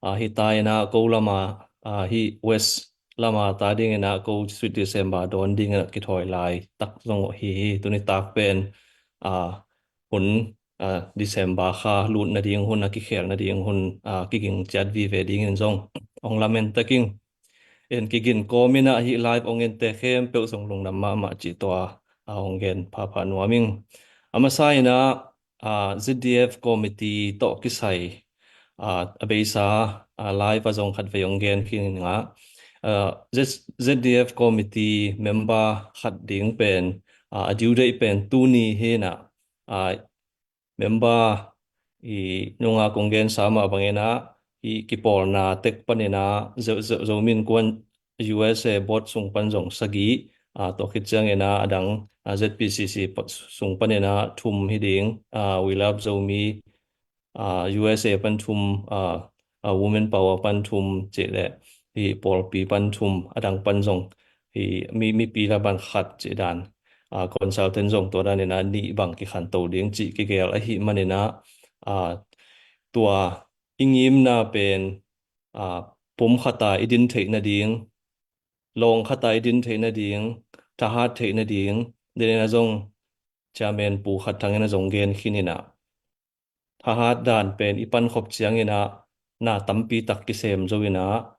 a, hi ta in ah ko lam a, a, hih West lam a ta ding in ah ko Sweet December dawn ding in ah kithawi lai tak zong hi hi. Tuni tak pen, a, hun, a, December kha lut nading hun, a kikhel nading hun, a, kiging ciat vive ding in zong hong lamen tak ing. In kigin kawm in ah hih live hong ente khempeuh zong lungdam mahmah cih tua, a, hong gen phapha nuam ing. A masa in ah, a, Z D F committee tawh kisai, a, a beisa, a, live a zong khatvei hong gen khin ing a, a, Z-, Z D F committee member khat ding pen, a, a due date pen tuni hi in ah, a, member i nunga kong gensa mah bang in ah, i kipawlna tek pan in ah, Zo-, Zo-, Zomi Innkuan U S A board sung pan zong sagih, a, tua khit ciang in ah, a dang, a, Z P C C pa-, sung pan in ah thum hi ding, a, We Love Zomi, a, U S A pan thum, a, a, Women Power pan thum, cih leh hih pawlpi pan thum, a dang pan zong hih mi, mipi lam pan khat cih dan, a, consultant zong tua dan in ah nih bang kikhanto ding cih kigel ahih man in ah, a, tua i ngimna pen, a, pum khat a i din theih nading, lawng khat a i din theih nading, thahat theih nading, den in ah zong Chairman Pu Khat Thang in ah zong gen khin in ah, thahat dan pen i pankhop ciang in ah na tampi tak kisem zo in ah,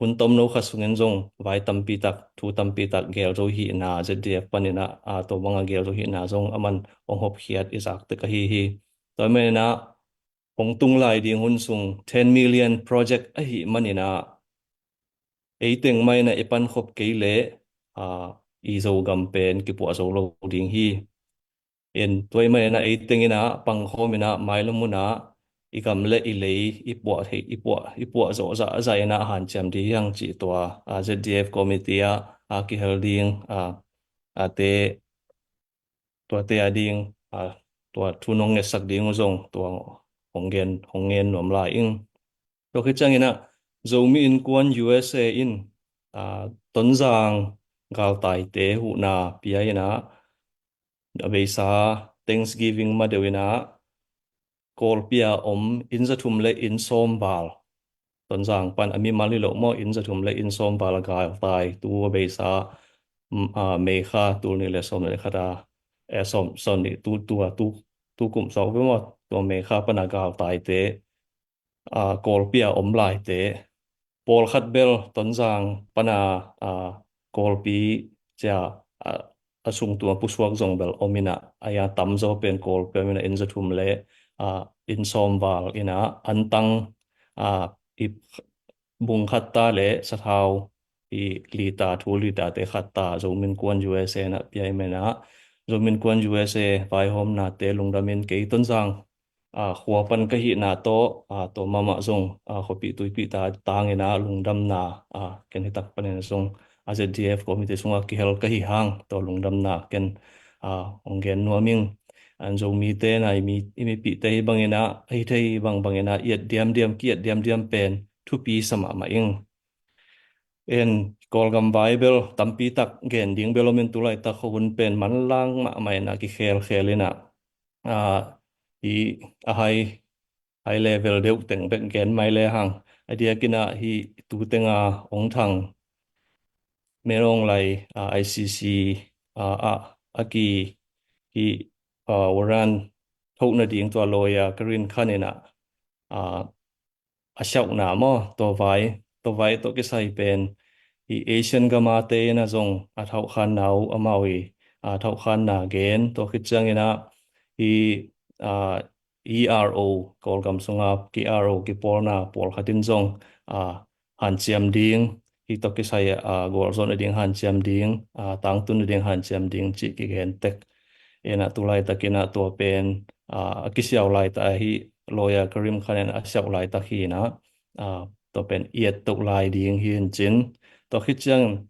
hun tomno khat sung in zong vai tampi tak, thu tampi tak gel zo hi in ah, Z D F pan in ah, a, tua bang a gel zo hi in ah zong aman hong hopkhiat i zak tek ahi hi. Tua man in ah hong tung lai ding hun sung ten million project ahih man in ah, ei teng mah in ah i pankhop kei leh, a, i Zogam pen kipuah zo lo ding hi. In tua ahih man in ah ei teng in ah pangkhawm in ah mailam hun ah i gam le i lei i puah thei, i puah, i puah zawh zahzah in ah hanciam ding hi hang cih tua, a, Z D F committee ah, a, kihel ding, a, a te, tuate a ding, a, tua thu nong ngetsak ding uh zong tua hong gen, hong gen nuam lai ing. Tua khit ciangin ah Zomi Innkuan U S A in, aa, Tonzang galtaite huhna pia in ah, a beisa Thanksgiving ma deuh in ah Kawlpi a om inn za thum le inn sawm val, Tonzang pan a mimal hi lo maw, inn za thum le inn sawm val a galtai, tu a beisa, mm, aa, May kha tul nih le sawm le khat a, eh, sawm, sawm nih tu, tu a, tu, tu kum sawk ve maw, tua May kha pan a galtaite, aa, Kawlpi a om laite, pawlkhat bel Tonzang pan a, aa, Kawlpi cia, aa, a sung tung a pusuak zong bel om in ah, a ia tamzaw pen Kawlpi om in ah, inn za thum le, aa, inn sawm val in ah, antang, aa, i bung khat ta le sathau, i lita, thu litate khat ta, Zomi Innkuan U S A in ah pia i men ah, Zomi Innkuan U S A vaihawmnate lungdam in kei Tonzang, aa, khua pan ka hihna tawh, aa, tua mahmah zong, aa, khuapih tuipih ta tangin ah lungdamna, aa, ken hi tak panin zong, aa, Z D F committee sungah kihel ka hi hang, tua lungdamna ken, aa, hong gen nuam ing. An Zomite na i mi, i mipihte hi bangin ah, hi thei bang bangin ah, i et diamdiam, ki et diamdiam pen thupi sa mahmah ing. En Kawlgam vai bel tampi tak gen ding bel om in, tu laitak khuahun pen manlang mahmah in ah, kikhelkhel in ah, aa, i a hai, high level deuh teng bek gen mai le hang. A diakin ah hih tu teng a Aung Thang, Min Aung Hlaing, aa, I C C, aa, a, a ki, hih, aa, warrant thoh nading tua lawyer Karim Khan in ah, aa, a siauhna maw, tua vai, tua vai tawh kisai pen, i Asian gam a te in ah zong a thauhkhanna uh, amau i, aa, thauhkhanna gen, tua khit ciangin ah, i, aa, E R O, Kawlgam sunga ki R O kipawlna pawlkhat in zong, aa, hanciam ding, hih tawh kisai, aa, gualzawh nading hanciam ding, aa, tangtun nading hanciam ding cih kigen tek. En ah tu laitakin ah tua pen, aa, a kisiau laitak ahi, lawyer Karim Khan in a siauh laitak hi in ah, aa, tua pen i et toh lai ding hi in cin. Tua khit ciang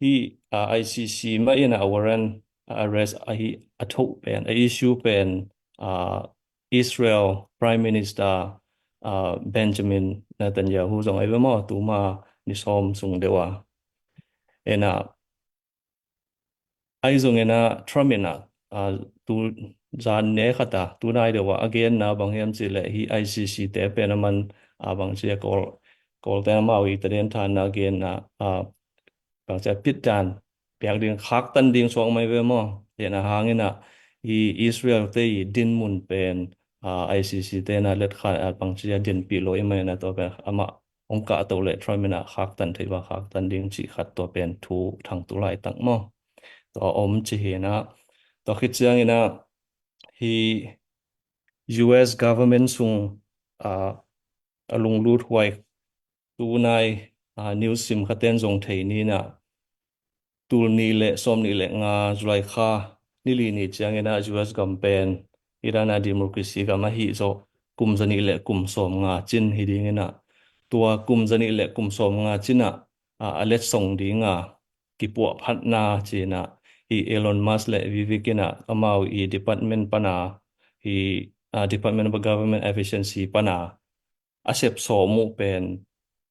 hih, aa, I C C mah in ah warrant, aa, arrest ahi a thoh pen, a issue pen, aa, Israel Prime Minister, aa, Benjamin Netanyahu zong ahi ve maw, tuma ni sawm sung deuh a. En ah, ahi zongin ah Trump in ah, aa, tu zan ne khat a, tu nai deuh a, a genna bang hiam cih leh hih I C C te pen a man, aa, bang ci a Kawl, Kawlte amau i taden thanna a genna, aa, bang ci a pit dan piak ding, khaktan ding suak mai ve maw. Hi na hangin ah i Israel te i dinmun pen, aa, I C C te na let khan, aa, bang ci a dinpih lo i mai na, tua pen amah hong kahto le Trump in ah khaktan thei ba khaktan ding cih khat, tua pen thu thang tu laitak maw. Tua om ci hi na, tua khit ciangin ah hih U S government sung, aa, a lunglut huai tu nai, aa, news sim khaten zong thei ni na, tul nih le sawm nih le nga July kha ni li ni ciangin ah U S gam pen i dan a democracy gam ahi zawh kum za nih le kum sawm nga cin hi dingin ah, tua kum za nih le kum sawm nga cin ah, aa, a letsong ding a kipuahphatna ci in ah, hih Elon Musk le Vivek in ah amau i department pan a, hih, aa, Department of Government Efficiency pan a a sep sawm uh pen,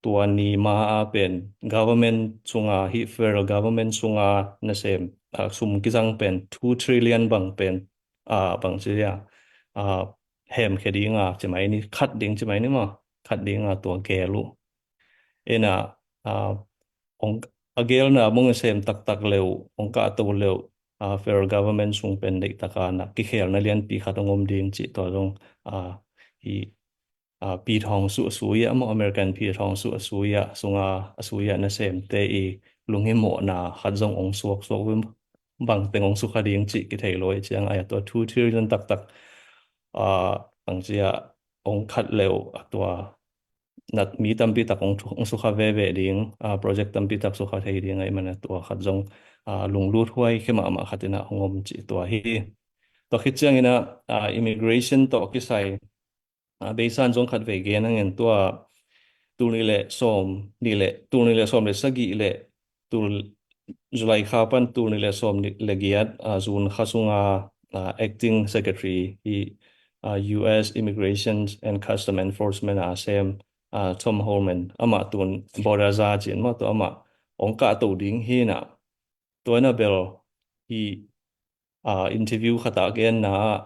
tua ni ma a pen government sunga, hih federal government sunga nasem, aa, sum kizang pen two trillion bang pen, aa, bang ci a, aa, hemkhia ding a ci mai ni, khat ding ci mai ni maw, khat ding a tua gel uh. En ah, aa, hong, a gelna bang sem taktak le uh, hong kahto le uh, aa, federal government sung pen deihtak a na kikhelna lianpi khat hong om ding cih tua zong, aa, hih, aa, pi thawng suh a sui ah maw, American pi thawng suh a sui ah, sunga a sui ah nasemte i lunghimawhna khat zong hong suaksuak uh, bang teng hong sukha ding cih kithei lo i ciang, a tua two trillion taktak, aa, bang ci a hong khat le uh, a tua na mi tampi tak hong thu-, hong sukha veve ding, aa, project tampi tak sukha thei ding ahih man a tua khat zong, aa, lunglut huai khia mahmah khat in ah hong om cih tua hi. Tua khit ciangin ah, aa, immigration tawh kisai, aa, beisa in zong khat vei gen hangin tua tul nih le sawm nih le, tul nih le sawm le sagih le tul July kha pan tul nih le sawm nih le giat, aa, June kha sunga, aa, acting secretary hih, uh, U S Immigration and Custom Enforcement a sem, uh, Tom Homan, amah tun Border Czar ci-in maw, tua amah hong kahto ding hi-in ah, tua in ah bel hih, uh, interview khat ah a genna ah,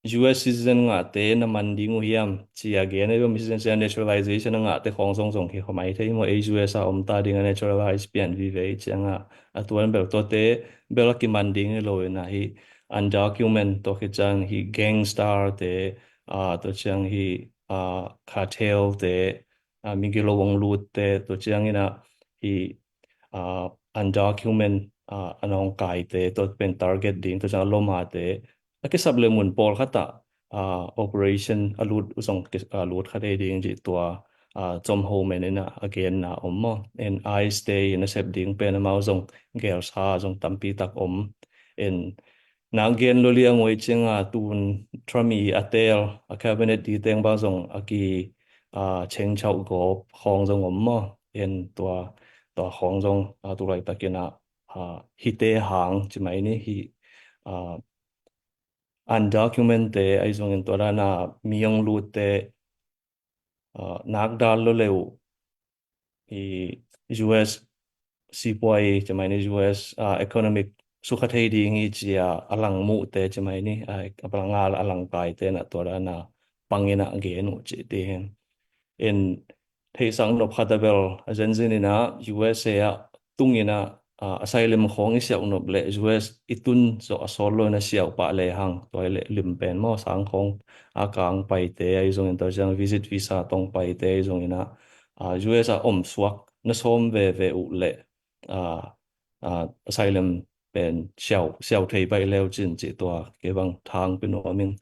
U S citizen ngahte na man ding uh hiam ci-a gen a, U S citizen, naturalization a ngahte khawng zong zong hi kha mai thei maw, ei U S a om ta ding a naturalize pian vive ciangah, a tua in bel tuate bel a kiman ding hi lo-in ah, hih undocumented, tua khit ciang hih gangster te, ah, tua ciang hih, ah, cartel te, ah, migilo hong lutte, tua ciangin ah hih, ah, undocumented, ah, a nawngkaite, tua pen target ding, tua ciang a lawmate, a kisap le mun pawlkhat ah, ah, operation a lut uh zong ki-, ah, lut kha thei ding cih tua, ah, Tom Homan in ah a genna om maw. In ICE te i nasep ding pen amau zong gelsa zong tampi tak om. In nak gen lua liang uh ahih ciangin ah, tun Trump i a teel, a cabinet detail bang zong a ki, ah, change out gawp khawng zong om maw. In tua, tua khawng zong, ah, tu laitakin ah, ah, hihte hang ci mai ni, hih, ah, undocumented te ahi zongin tua dan a mi hong lutte, ah, nak dal lua le uh, hih U S sipuai ci mai ni, U S, ah, economic sukha thei ding hi ci-a a lang muhte ci mai ni, ah, a lang a, a lang kaite in ah tua dan a pang in ah gen uh ci ti hi. In theihsak nop khat a bel a zenzen in ah U S A ah tung in ah, ah, asylum khawng i siauh nop leh U S i tun zawh a sawt lo in a siauh pah lehang, tua hi leh lim pen maw, sang khawng a kang paite ahi zongin, tua ciang visit visa tawh paite ahi zongin ah, ah, U S a om suak na sawm veve uh leh, ah, ah, asylum pen siauh, siauh thei baih le uh cin cih tua kei bang thang pia nuam ing.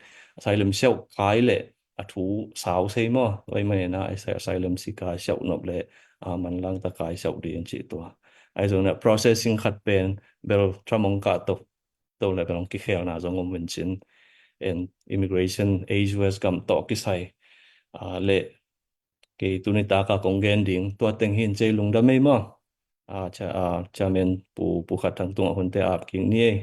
Asylum siauh kai leh a thu sau sei maw, tua ahih manin ah asylum seeker siauh nop leh, ah, manlang tak a siauh ding cih tua. Ahi zongin ah processing khat pen bel Trump hong kahto, to leh bel hong kikhelna zong om uh cin. In immigration ei U S gam tawh kisai, ah, leh kei tuni tak a kong gen ding tua teng hi in, ci-in lungdam ei maw. Ah, cha-, ah, Chairman Pu, Pu Khat Thang tungah hunte ap kik ni ei.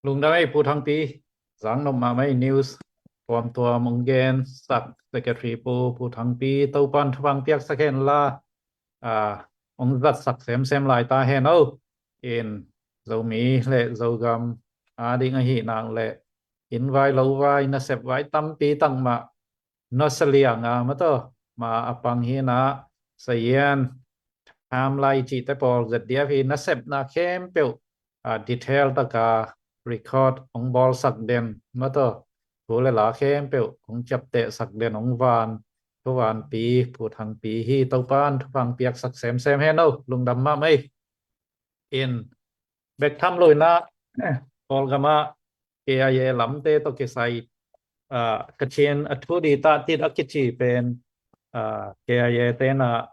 Lungdam ei Pu Thangpi, zang nop mahmah ei, news tuamtuam hong gensak Secretary Pu, Pu Thangpi, Topa'n thupha piaksak hen la, ah, hong zatsak semsem lai ta hen o. In Zomi leh Zogam a ding ahih nak leh inn vai lo vai, nasep vai tampi tak mah nusia liang a, maw, tua mah a pang hi in ah, sazian, timeline cihte pawl Z D F hi, nasepna khempeuh, ah, detail tak a record hong bawlsak den, maw, tua thu leh la khempeuh hong ciaptehsak den hong van, thuvanpi Pu Thangpi hi. Topa'n thupha piaksak semsem hen o, lungdam mahmah ei. In bek tham lo in ah, Kawlgam ah K I A lamte tawh kisai, ah, Kachin a thu dita tit a kici pen, ah, K I A te in ah,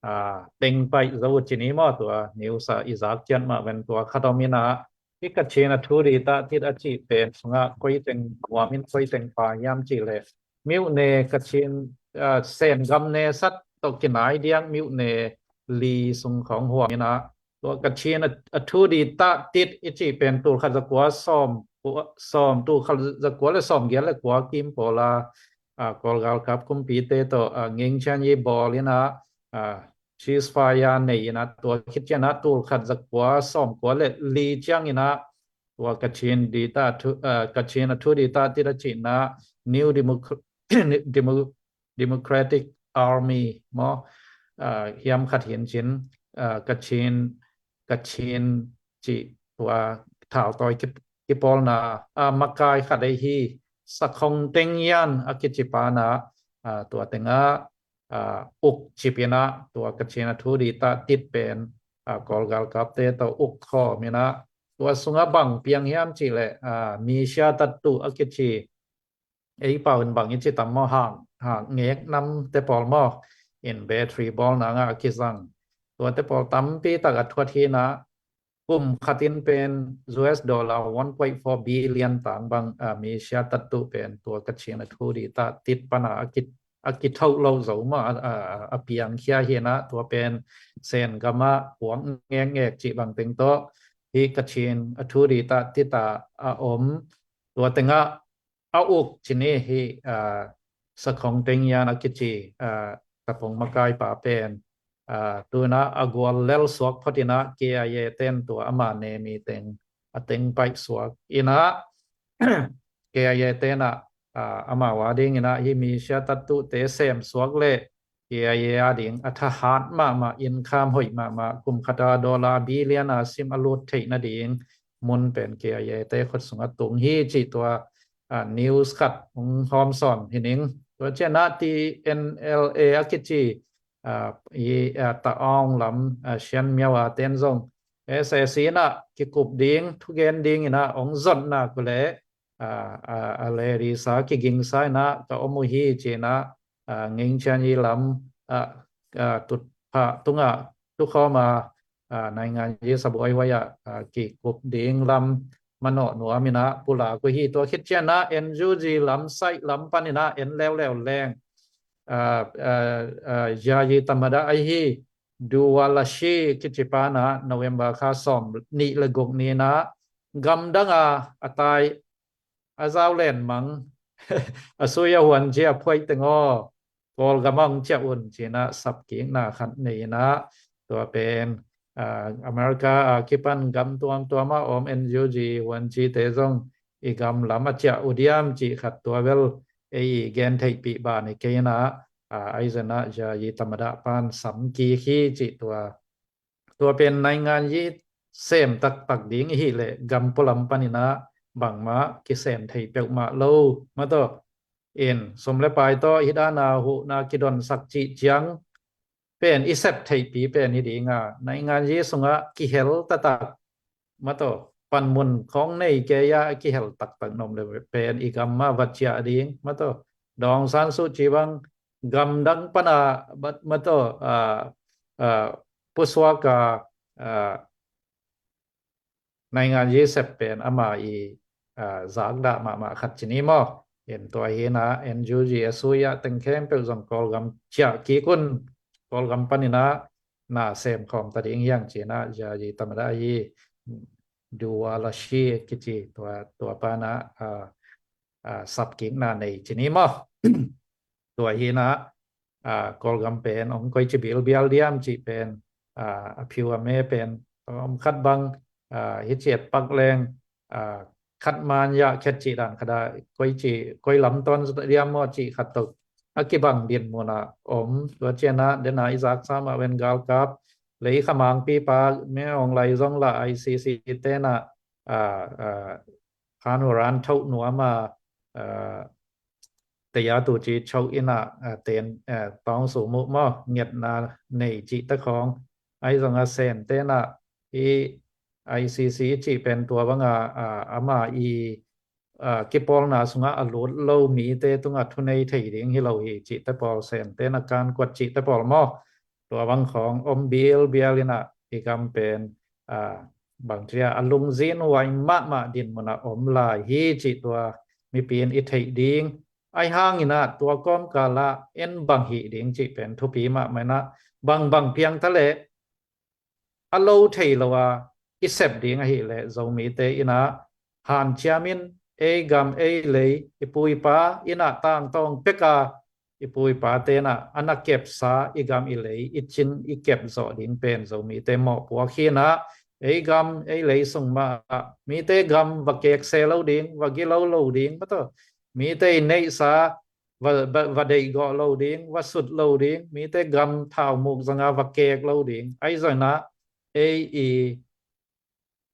ah, teng paih zo uh ci ni maw, tua news ah i zak ciat mah ven, tua khat om in ah, hih Kachin a thu dita tit a cih pen sungah koi teng nuam in, koi teng pha hiam cih leh, myone Kachin, ah, Sen gam nesat tawh kinai diak myone li sung khawng huam in ah, tua Kachin a, a thu dita tit i cih pen tulkhat zakua sawm, sawm, tulkhat zakua leh sawmgiat leh kua kim pawl a, ah, Kawl galkap kumpite tawh, ah, ngengchian yi bawl in ah, ah, ceasefire nei in ah, tua khit ciang ah tulkhat zakua sawmkua leh li ciang in ah, tua Kachin dita thu, ah, Kachin a thu dita tit a cihna New Democr-, Demo-, Democratic Army maw, ah, hiam khat hi in cin, ah, Kachin, Kachin cih tua thaltawi ki-, kipawlna, ah, makai khat ei hi, Sakhong Teng Yan a kici pa in ah, ah, tua teng ah, ah, uk cip in ah, tua Kachin a thu dita tit pen, ah, Kawl galkapte tawh uk khawm in ah, tua sungah bang piang hiam cih leh, ah, mi sia tattuh a kici, ei pau in bang i ci tam maw, hang, hang ngek namte pawl maw, in battery bawlna ah a kizang. Tuate pawl tampi tak a thuat hi in ah, kum khat in pen U S dollar one point four billion tang bang, ah, mi sia tattuh pen tua Kachin a thu dita tit pan a, a ki, a kithoh lo zo maw, a, a, a piangkhia hi in ah, tua pen Sen gam ah puak ngekngek cih bang teng tawh, hih Kachin a thu dita tita a om, tua tengah a uk cini hih, ah, Sakhong Teng Yan a kici, ah, Kapong makaipa pen, ah, tuna a gual lel suak photina K I A ten tua ama nemi teng a teng paih suak ina K I A tena, ah, ama wa dingina hih mi sia tattute sem suak le K I A a ding a thahat mahmah, income hoih mahmah, kum khata dollar billion a sim a lut theih nading mun pen K I A te khut sungah tung hi cih tua, ah, news khat hong hawm sawn hi ning. Tua cianah T N L A a kici, ah, i, ah, ta aung lam, ah, Shan Myaw a ten zong S A C inah kikup ding, thugen ding inah hong zotna kule, ah, ah, a lady sa kigingsa inah ka om uh hi cinah, ah, Ngeng Chian Yi lam, ah, ah, tutphah tungah tukhawm a, ah, naingan yi sabuai huai ah, ah, kikup ding lam manawh nuam inah pulak uh hi. Tua khit cianah N U G lam saih lam pan inah en leuleu leng, ah, ah, ah, Yayi Tamada ahi Duwalashi kici pana November kha sawm nih le guk ni inah gamdang a a tai a zau len mang a sui a huan cia phuai teng aw Kawlgam a hong ciah un cinah sapkikna khat nei inah tua pen, ah, America a kipan gam tuamtuam a om N U G huan cite zong i gam lam a ciah uh diam cih khat tua bel ei i gen theihpih ban hi kei inah, ah, aizanah Yayi Tamada pan sam kik hi cih tua. Tua pen naingan yi sem taktak ding i hih leh gam pualam pan inah bangmah kisem thei peuhmah lo. Mataw in sum le pai tawh hih dana huhna kidonsak cih ciang pen i sep theihpi pen hi dinga naingan yi sungah kihel taktak. Mataw panmun khawng nei kei a kihel taktak nom le pen i gam mah va ciah ding. Mataw Daw Aung San Suu Kyi bang gamdang pana, mataw, ah, ah, pusuak a, ah, naingan yi sep pen ama i, ah, zakdah mahmah khat cini maw. In tua hinah N U G a sui ah teng khempeuh zong Kawlgam ciah kik un, Kawlgam pan inah na sem khawm ta ding hiang cinah Yayi Tamada hi Duwalashi kici tua, tua pana, ah, ah, sapkikna nei cini maw. Tua hinah, ah, Kawlgam pen hong koici bilbial diam cih pen, ah, a phiu a me pen om khat bang, ah, hi ciat pak leng, ah, khat man yah khet cih dan khada koici, koi lam tawn diam maw cih khat tok a kibang din munah om. Tua cianah dena i zaksa mah ven galkap lei khamangpipa Min Aung Hlaing zong lah I C C tenah, ah, ah, khan huran thoh nuam a, ah, taya tu ci choh inah, ah, ten, ah, tawng su muh maw ngetna nei cih ta khawng. Ai zong a sen tenah i I C C cih pen tua banga, ah, ama i, ah, kipawlna sungah a lut lo mite tungah thunei thei ding hi lo hi cihte pawl, sen tenah kan kuat cihte pawl maw. Tua bang khawng om bialbial inah i gam pen, ah, bangcia a lungzin huai mahmah din munah om lai hi cih tua mipi in i theih ding. Ai hanginah tua kawmkalah en bang hih ding cih pen thupi mahmah inah bangbang piang ta leh a lo thei lo a i sep ding ahih leh Zomite inah hanciam in ei gam ei lei i pu i pa inah tangtawng peka i pu i pa tenah a na kepsa i gam i lei i cin i kep zawh ding pen Zomite mawhpuak hinah ei gam ei lei sung mah ah mite gam va kekse lo ding, va gilo lo ding, mataw mite i neihsa va, va, va deihgawh lo ding, va sut lo ding, mite gam thaumuk zanga va kek lo ding. Ai zonah ei i,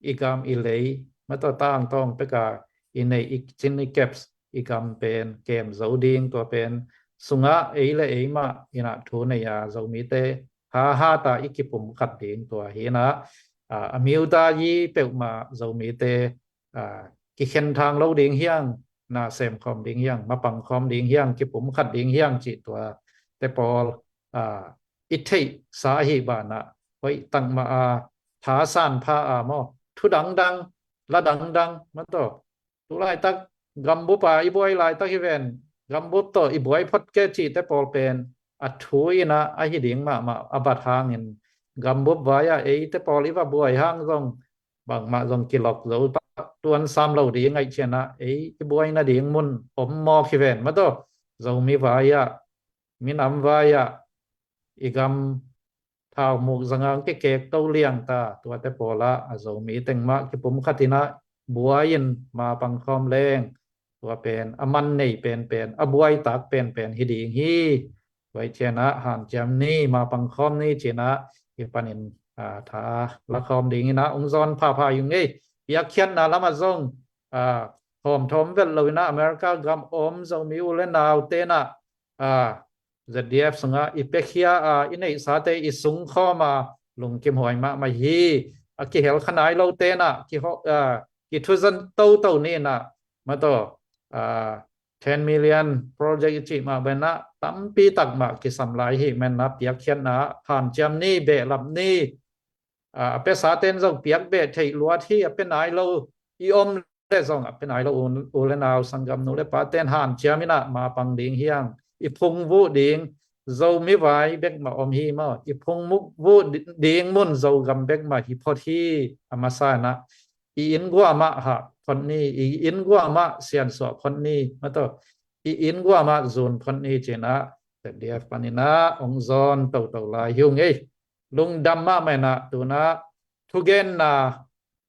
i gam i lei mataw tangtawng peka i neih i cin i keps i gam pen kem zo ding, tua pen sungah ei le ei mah inah thu nei a Zomite ha ha ta i kipum khat ding tua hinah, ah, a miuta yi peuhmah Zomite, ah, kikhen thang lo ding hiang, na sem khawm ding hiang, mapang khawm ding hiang, kipum khat ding hiang cih tua te pawl, ah, i theihsa ahi banah hoih tangmah a thasan pha a maw, thu dangdang, la dangdang mataw. Tu laitak gambup a i buai laitak hi ven, gambup tawh i buai phot ke cihte pawl pen a thu inah ahi ding mahmah a bat hangin gambup vai-ah eite pawl i va buai hang zong bangmah zong kilok zo tak tuan sam lo ding ahih ciangin ah ei i buai nading mun om mawk hi ven maw taw. Zomi vai-ah, minam vai-ah, i gam thaumuk zanga kikek to liang ta, tuate pawlah a Zomi teng mah kipumkhat in ah buai-in mapang khawm leng, tua pen a man nei penpen, a buaitak penpen hi ding hi. Tua ahih ciangin ah hanciam ni, mapang khawm ni ci-in ah i panin, aa, tha la khawm dingin ah hong zawn phapha ung ei. Piakkhiatna lamah zong, aa, hawmthawm vet lo-in ah America gam om Zomi u le naute in ah, aa, Z D F sungah i piakhia a, i neihsate i sungkhawm a, lungkimhuai mahmah hi. A kihel kha nai lote in ah kiho-, aa, kithuzan toto ni in ah, maw taw, aa, ten million project i cih mah bangin ah tampi tak mah kisam lai hi. Mah in ah piakkhiatna hanciam ni, behlap ni, aa, a piasate in zong piak beh theih luat hi. A pia nai lo i om le zong, a pia nai lo u, u le nau, sanggam nu le pate in hanciam in ah mapang ding hi hang. I phungvuh ding, Zomi vai bek mah om hi maw, i phungvuh di-, ding mun Zogam bek mah hi phot hi. A masa in ah i inn guah mah hah phot ni, i inn guah mah siansuah phot ni, maw taw, i inn guah mah zun phot ni ci-in ah Z D F panin ah hong zawn toto lai hi ung ei. Lungdam mahmah in ah tu-in ah thugenna,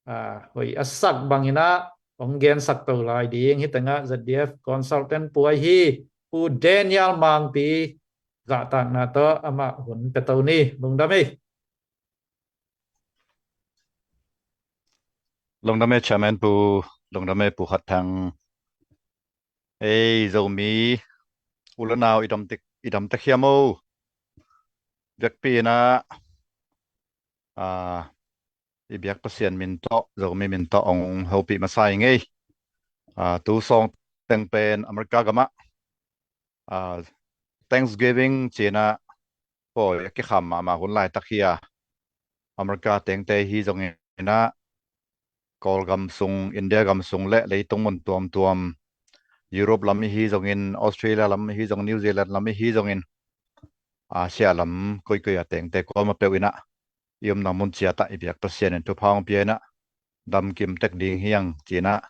aa, hoih a sak bangin ah hong gensak to lai ding, hih tengah Z D F consultant pu ahi Pu Daniel Mangpi zahtakna tawh amah hun pia to ni. Lungdam ei. Lungdam ei Chairman Pu, lungdam ei Pu Khat Thang. Ei Zomi u le nau, i dam tek, i dam tek hiam aw? Vekpi in ah, aa, i biak Pasian min tawh, Zomi min tawh hong hopih masa ing ei. Aa, tu sawng teng pen America gamah, aa, Thanksgiving ci-in ah pawi a kikham mahmah hun laitak hi a, America tengte hi zongin ah Kawlgam sung, India gam sung le leitung mun tuamtuam, Europe lam i hi zongin, Australia lam i hi zongin, New Zealand lam i hi zongin, Asia lam koikoi a tengte kuamah peuh in ah i omna mun ciat ah i biak Pasian in thupha hong pia in ah damkim tek ding hi hang ci-in ah,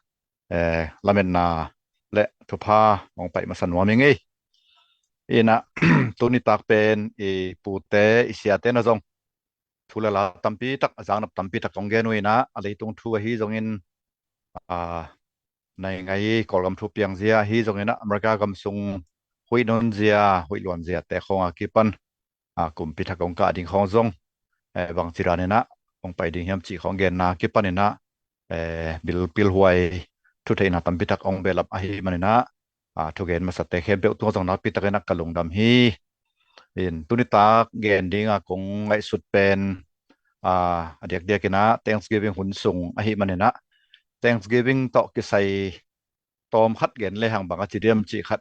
eh, lametna le thupha hong pai masa nuam ing ei. In ah tuni tak pen i pute, i siate in ah zong thu le la tampi tak, a zaknop tampi tak hong gen uh in ah, a leitung thu ahi zongin, aa, nai ngai Kawlgam thu piangzia ahi zongin ah America gam sung huih nunzia, huih luanziate khawng a kipan, aa, kumpi thak hong kah ding khawng zong, eh, bangci dan in ah hong pai ding hiam cih khawng genna kipan in ah, eh, bil pilhuai thutheihna tampi tak hong behlap ahih manin ah, aa, thugen masate khempeuh tungah zong nakpi takin ah ka lungdam hi. In tuni tak gen ding a kong ngaihsut pen, aa, a diakdiak in ah Thanksgiving hun sung ahih manin ah Thanksgiving tawh kisai tawm khat gen lehang bang a ci diam cih khat,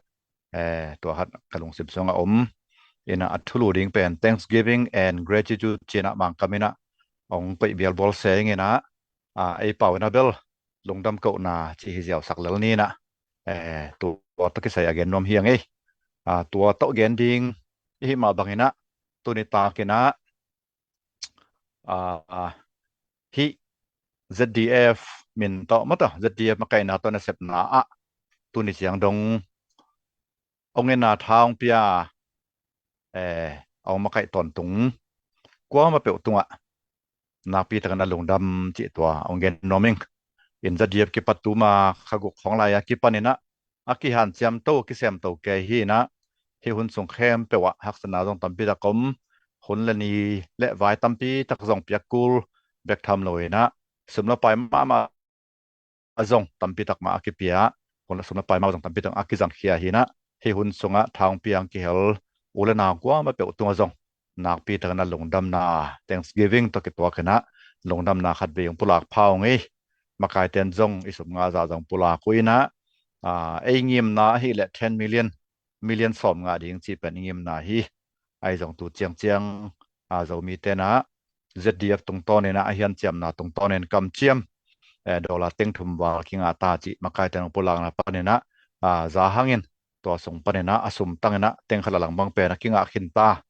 eh, tua khat ka lungsim sungah om. In ah a thulu ding pen Thanksgiving and Gratitude ci-in ah Mangkam in ah hong koih bialbual se ing in ah, aa, ei pau in ah bel lungdam kohna cih hi ziausak lel ni in ah, eh, tua tawh kisai a gen nuam hi ing ei. Aa, tua tawh gen ding i hih mah bangin ah tuni tak in ah, aa, hih Z D F min tawh, maw taw, Z D F makaihna tawh nasepna ah tuni ciang dong hong en a, tha hong pia, eh, hong makaih tawntung kuamah peuh tungah nakpi takin ah lungdam cih tua hong gen nuam ing. In Z D F kipat tuma kha guk khawng lai a kipan in ah a kihanciam to, a kisem to kei hi in ah, hih hun sung khempeuh ah haksatna zong tampi tak om, hun le ni le vai tampi tak zong piak kul bek tham lo in ah, sum le pai mahmah a zong tampi tak mah a kipia, hun le sum le pai mah zong tampi tak a kizangkhia hi in ah, hih hun sungah tha hong pia hong kihel u le nau kuamah peuh tungah zong nakpi takin ah lungdamna, Thanksgiving tawh kituak in ah lungdamna khatvei hong pulak pha ung ei. Makaite in zong i sum ngah zah zong pulak uh in ah, aa, ei ngimna ahih leh ten million, million sawm ngah ding cih pen i ngimna hi. Ahi zong tu ciangciang, aa, Zomite in ah Z D F tungtawn in ah a hanciamna tungtawn in kamciam, eh, dollar teng thum val kingah ta cih makaite in hong pulakna panin ah, aa, za hangin tua sung panin ah a sum tang in ah teng khat a lang bang pen a kingah khin ta.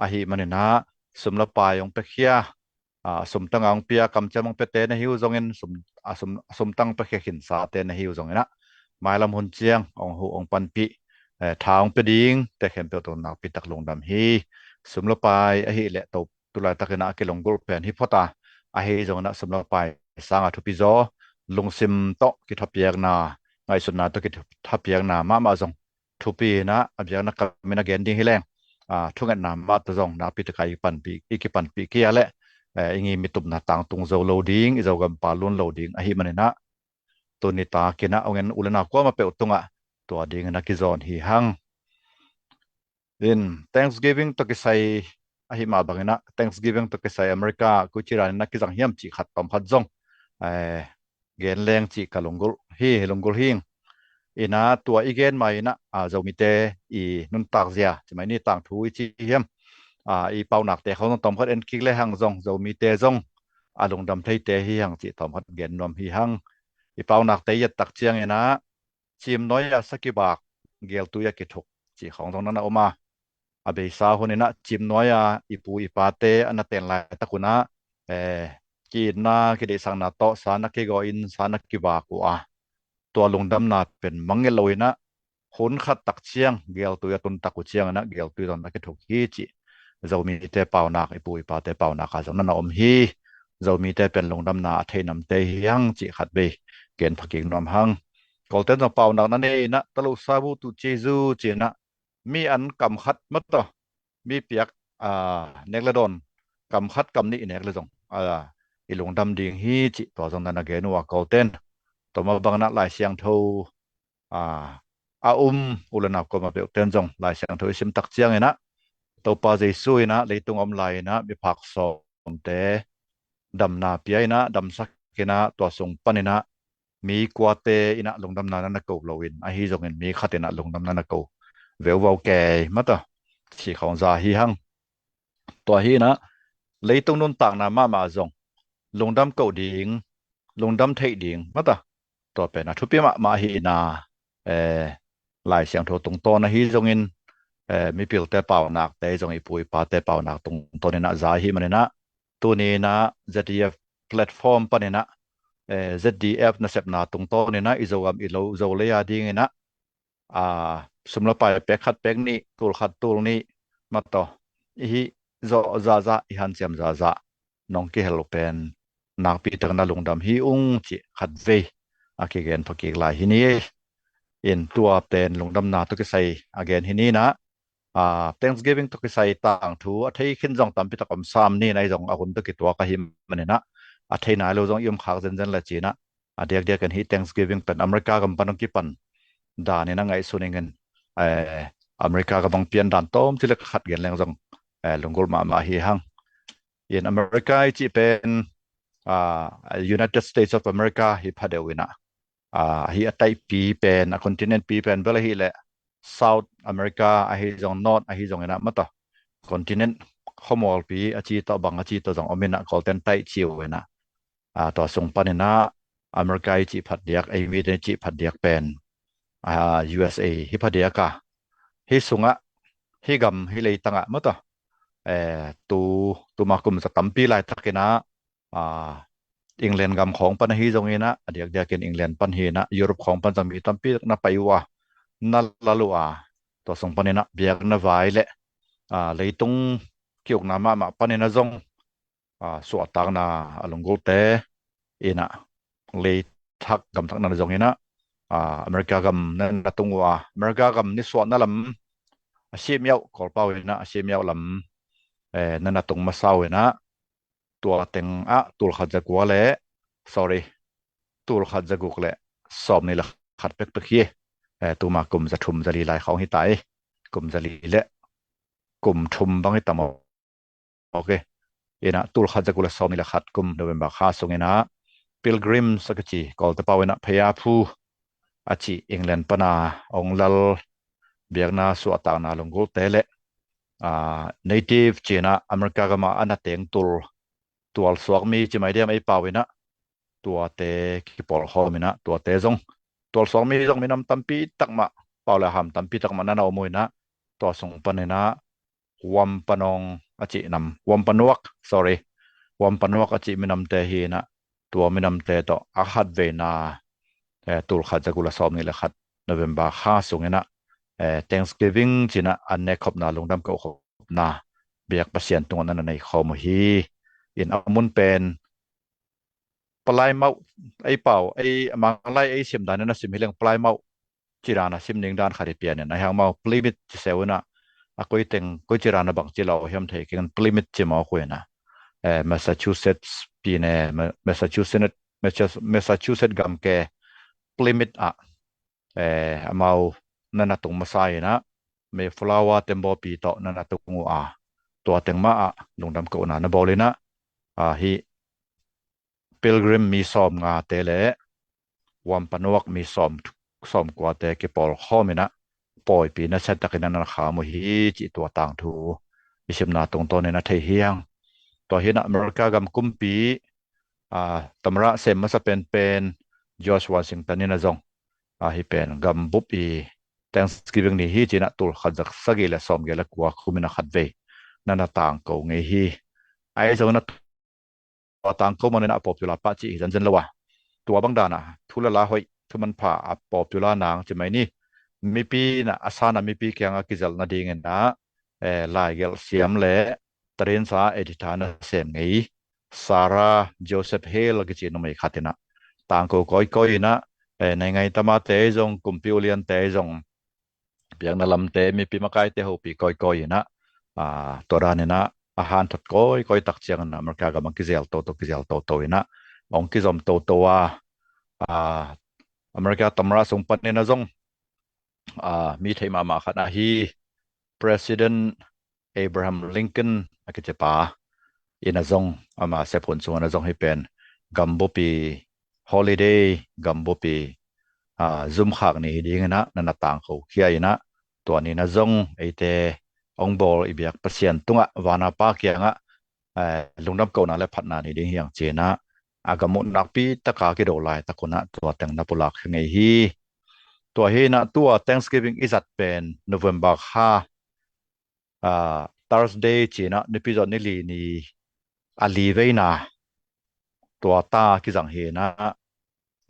Ahih manin ah sum le pai hong piakhia, a, sumtang a hong pia, kamciam hong piate na hi uh zongin, sum, a, sum, a sumtang pia khe khinsate na hi uh zongin ah, mailam hun ciang hong huh hong panpih, eh, tha hong pia dingte khempeuh tawh nakpi tak lungdam hi. Sum le pai ahih leh to tu laitakin ah a kilunggulh pen hi phot a, ahi zongin ah sum le pai sangin thupi zaw, lungsim tawh kithapiakna, ngaihsutna tawh kithapiakna mahmah zong thupi in ah, a biakna kamin a gen ding hi leng, a, thungetna mah tawh zong nakpi takin i panpih, i kipanpih kei a leh, eh, i ngim i tupna tangtung zo lo ding, i Zogam pal lun lo ding ahih manin ah, tuni takin ah hong en u le nau kuamah peuh tungah tua dingin a kizawn hi hang. In Thanksgiving tawh kisai ahih mah bangin ah, Thanksgiving tawh kisai America koi ci danin a kizang hiam cih khat tawm khat zong, eh, gen leng cih ka lunggulh hi, lunggulh hi ing. In ah tua i gen ma in ah, a, Zomite i nuntak zia, ci mai ni, tangthu i ci hiam, a, i paunakte khawng zong tawm khat en kik le hang zong, Zomite zong a lungdam theite hi hang cih tawm khat gen nuam hi hang. I paunakte i et tak ciangin ah, cimnuai a sa kibak, geltui a kithuk cih khawng zong na na om a, a beisa hun in ah cimnuai a i pu i pate a na ten laitak un ah, eh, ki-itna kideihsakna tawh sa na kigaw in, sa na kibak uh a, tua lungdamna pen mangngilh lo in ah, hun khat tak ciang geltui a tun tak uh ciangin ah geltui zong na kithuk hi cih Zomite paunak, i pu i pate paunak ah zong na na om hi. Zomite pen lungdamna a thei namte hi hang cih khatvei gen phakik nuam hang. Kawlten zong paunak na nei in ah, talo sabu tu cizu ci in ah, mi an kam khat mah tawh, mi piak, a, nek le dawn kam khat kam nih i nek le zong, a, i lungdam ding hi cih tua zong na na gen uh a, Kawlten. Tua mah bangin ah Lai Siangtho, a, a um u le nau kuamah peuhten zong Lai Siangtho i sim tak ciangin ah, Topa Jesu in ah leitung a om lai in ah miphak sawmte damna pia in ah, damsak in ah, tua sung panin ah mi kuate in ah lungdamna na na ko lo in, ahi zongin mi khat in ah lungdamna na ko veuvau kei mah tawh, cih khawng za hi hang. Tua hi in ah, leitung nuntakna mahmah zong lungdam ko ding, lungdam theih ding mah tawh, tua pen a thupi mahmah hi in ah, eh, Lai Siangtho tungtawn ahi zongin, eh, mipilte paunakte zong, i pu i pate paunak tungtawn in ah za ahih manin ah, tuni in ah Z D F platform panin ah, eh, Z D F nasepna tungtawn in ah i Zogam i lo Zolei a dingin ah, a, sum le pai pek khat pek nih, tul khat tul nih mah tawh i hih zawh zahzah, i hanciam zahzah nong kihel uh pen nakpi takin a lungdam hi ung cih khatvei a kigen phakik lai hi ni. In tua pen lungdamna tawh kisai a gen hi ni in ah, a, Thanksgiving tawh kisai tangthu a thei khin zong tampi tak om sam ni in ah, ahi zong a hun tawh kituak ahih manin ah, a thei nai lo zong i om khak zenzen le ci in ah, a diakdiakin hih Thanksgiving pen America gam pan hong kipan dan in a ngaihsun ing in, eh, America gam hong pian dan tawm ci le khat gen leng zong, eh, lunggulh mahmah hi hang. In America i cih pen, ah, United States of America hi phadeuh in ah, ah, hih a taihpi pen, a continent pi pen bel ahih leh South America ahi zong, North ahi zong in ah mah tawh, continent khuamualpi a ci tawh, bang a ci tawh zong om in ah, Kawlten taih ci uh in ah, a, tua sung panin ah America i cih phadiak, ei mite i cih phadiak pen, a, U S A hi phadiak a, hih sungah, hih gam, hih leitangah mah tawh, eh, tu, tuma kum za tampi laitakin ah, a, England gam khawng pan ahi zongin ah, a diakdiakin England pan hi in ah, Europe khawng pan zong mi tampi na pai uh a, na lal uh a, tua sung panin ah biakna vai le, a, leitung kiukna mahmah panin ah zong, a, suahtakna a lunggulhte in ah, leithak gamthak na zong in ah, a, America gam na na tung uh a, America gam nisuahna lam a siamiauh, Kawlpau in ah a siamiauh lam, eh, na na tung masa uh in ah, tua teng ah tul khat za kua le, sorry, tul khat za guk le sawmnih le khat pekpek hi. Eh, tuma kum za thum za li lai khawng hi ta hi. Kum za li le kum thum bang hi ta maw. Ok. In ah tul khat za kua le sawmnih le khat kum November kha sung in ah Pilgrims a kici, Kawlte pau in ah Phayaphu a cih, England pan a hong lal, biakna suahtakna lunggulhte le, ah, native ci in ah America gam ah a na teng tul, tualsuak mi ci mai diam ei pau in ah, tuate kipawlkhawm in ah, tuate zong, tualsuak mi zong minam tampi tak mah, pau le ham tampi tak mah na na om uh in ah, tua sung pan in ah Wampanoag a cih nam, Wampanoag, sorry, Wampanoag a cih minamte hi in ah, tua minamte tawh a khatveina, eh, tul khat za kua le sawmnih le khat November kha sung in ah, eh, Thanksgiving ci in ah an nekkhopna, lungdam kohkhopna biak Pasian tungah na na nei khawm uh hi. In a mun pen Palaimau, ei pau, ei Manglai ei sim dan in a sim hi leng Palaimau ci dan a sim ning dan khat hi pian in, a hiang mau Plymouth ci seu in ah, a koi teng koi ci dan a bang ci lo hiam thei keng in Plymouth ci mawk uh in ah, eh, Massachusetts pine, Ma-, Massachusetts, Massachusetts, Massachusetts gam ke Plymouth ah, eh, amau na na tung masa in ah, Mayflower tembawpi tawh na na tung uh a, tua teng mah ah lungdam kohna na bawl in ah, ah, hih Pilgrim mi sawmngate le Wampanoag mi sawm, sawmkuate kipawlkhawm in ah pawipi nasia takin a na kham uh hi cih tua tangthu i simna tungtawn in a thei hi hang. Tua hi in ah America gam kumpi, ah, tamra sem masa penpen George Washington in a zong, ah, hih pen gambup i Thanksgiving ni hi ci in ah tul khat za sagih le sawmgiat le kua kum in a khatvei na na tangko ngei hi. Ahi zongin a tua tangko man in a popular pah cih hi zenzen lo a, tua bang dan a thu le la hoih, thu manpha a popular nang ci mai ni. Mipi in ah a san a mipi kiangah kizelh nading in ah, eh, laigelh siam le tadinsa editor na sem ngei Sarah Joseph Hale a kici numei khat in ah tangko kawikawi in ah, eh, naingai tamate zong, kumpi uliante zong, biakna lamte, mipi makaite hopi kawikawi in ah, ah, tua dan in ah a hanthot kawikawi tak ciangin America gam a kizel toto, kizel toto in ah hong kizom toto a, ah, America tamra sung pan in a zong, ah, mi theih mahmah khat ahi President Abraham Lincoln a kici pa in a zong, ama sep hun sung in a zong hih pen gambup i holiday, gambup i, ah, zumkhak ni hi ding in ah na na tangko khia in ah, tua ni in a zong eite hong bawl i biak Pasian tungah, vana Pa kiangah, eh, lungdam kohna le phatna ni ding hi hang ci in ah, a gam uh nakpi taka kido laitak un ah tua teng na pulak hi ngei hi. Tua hi in ah tua Thanksgiving i zat pen November kha, ah, Thursday ci in ah nipi zawh ni li ni a li veina tua ta kizang hi in ah,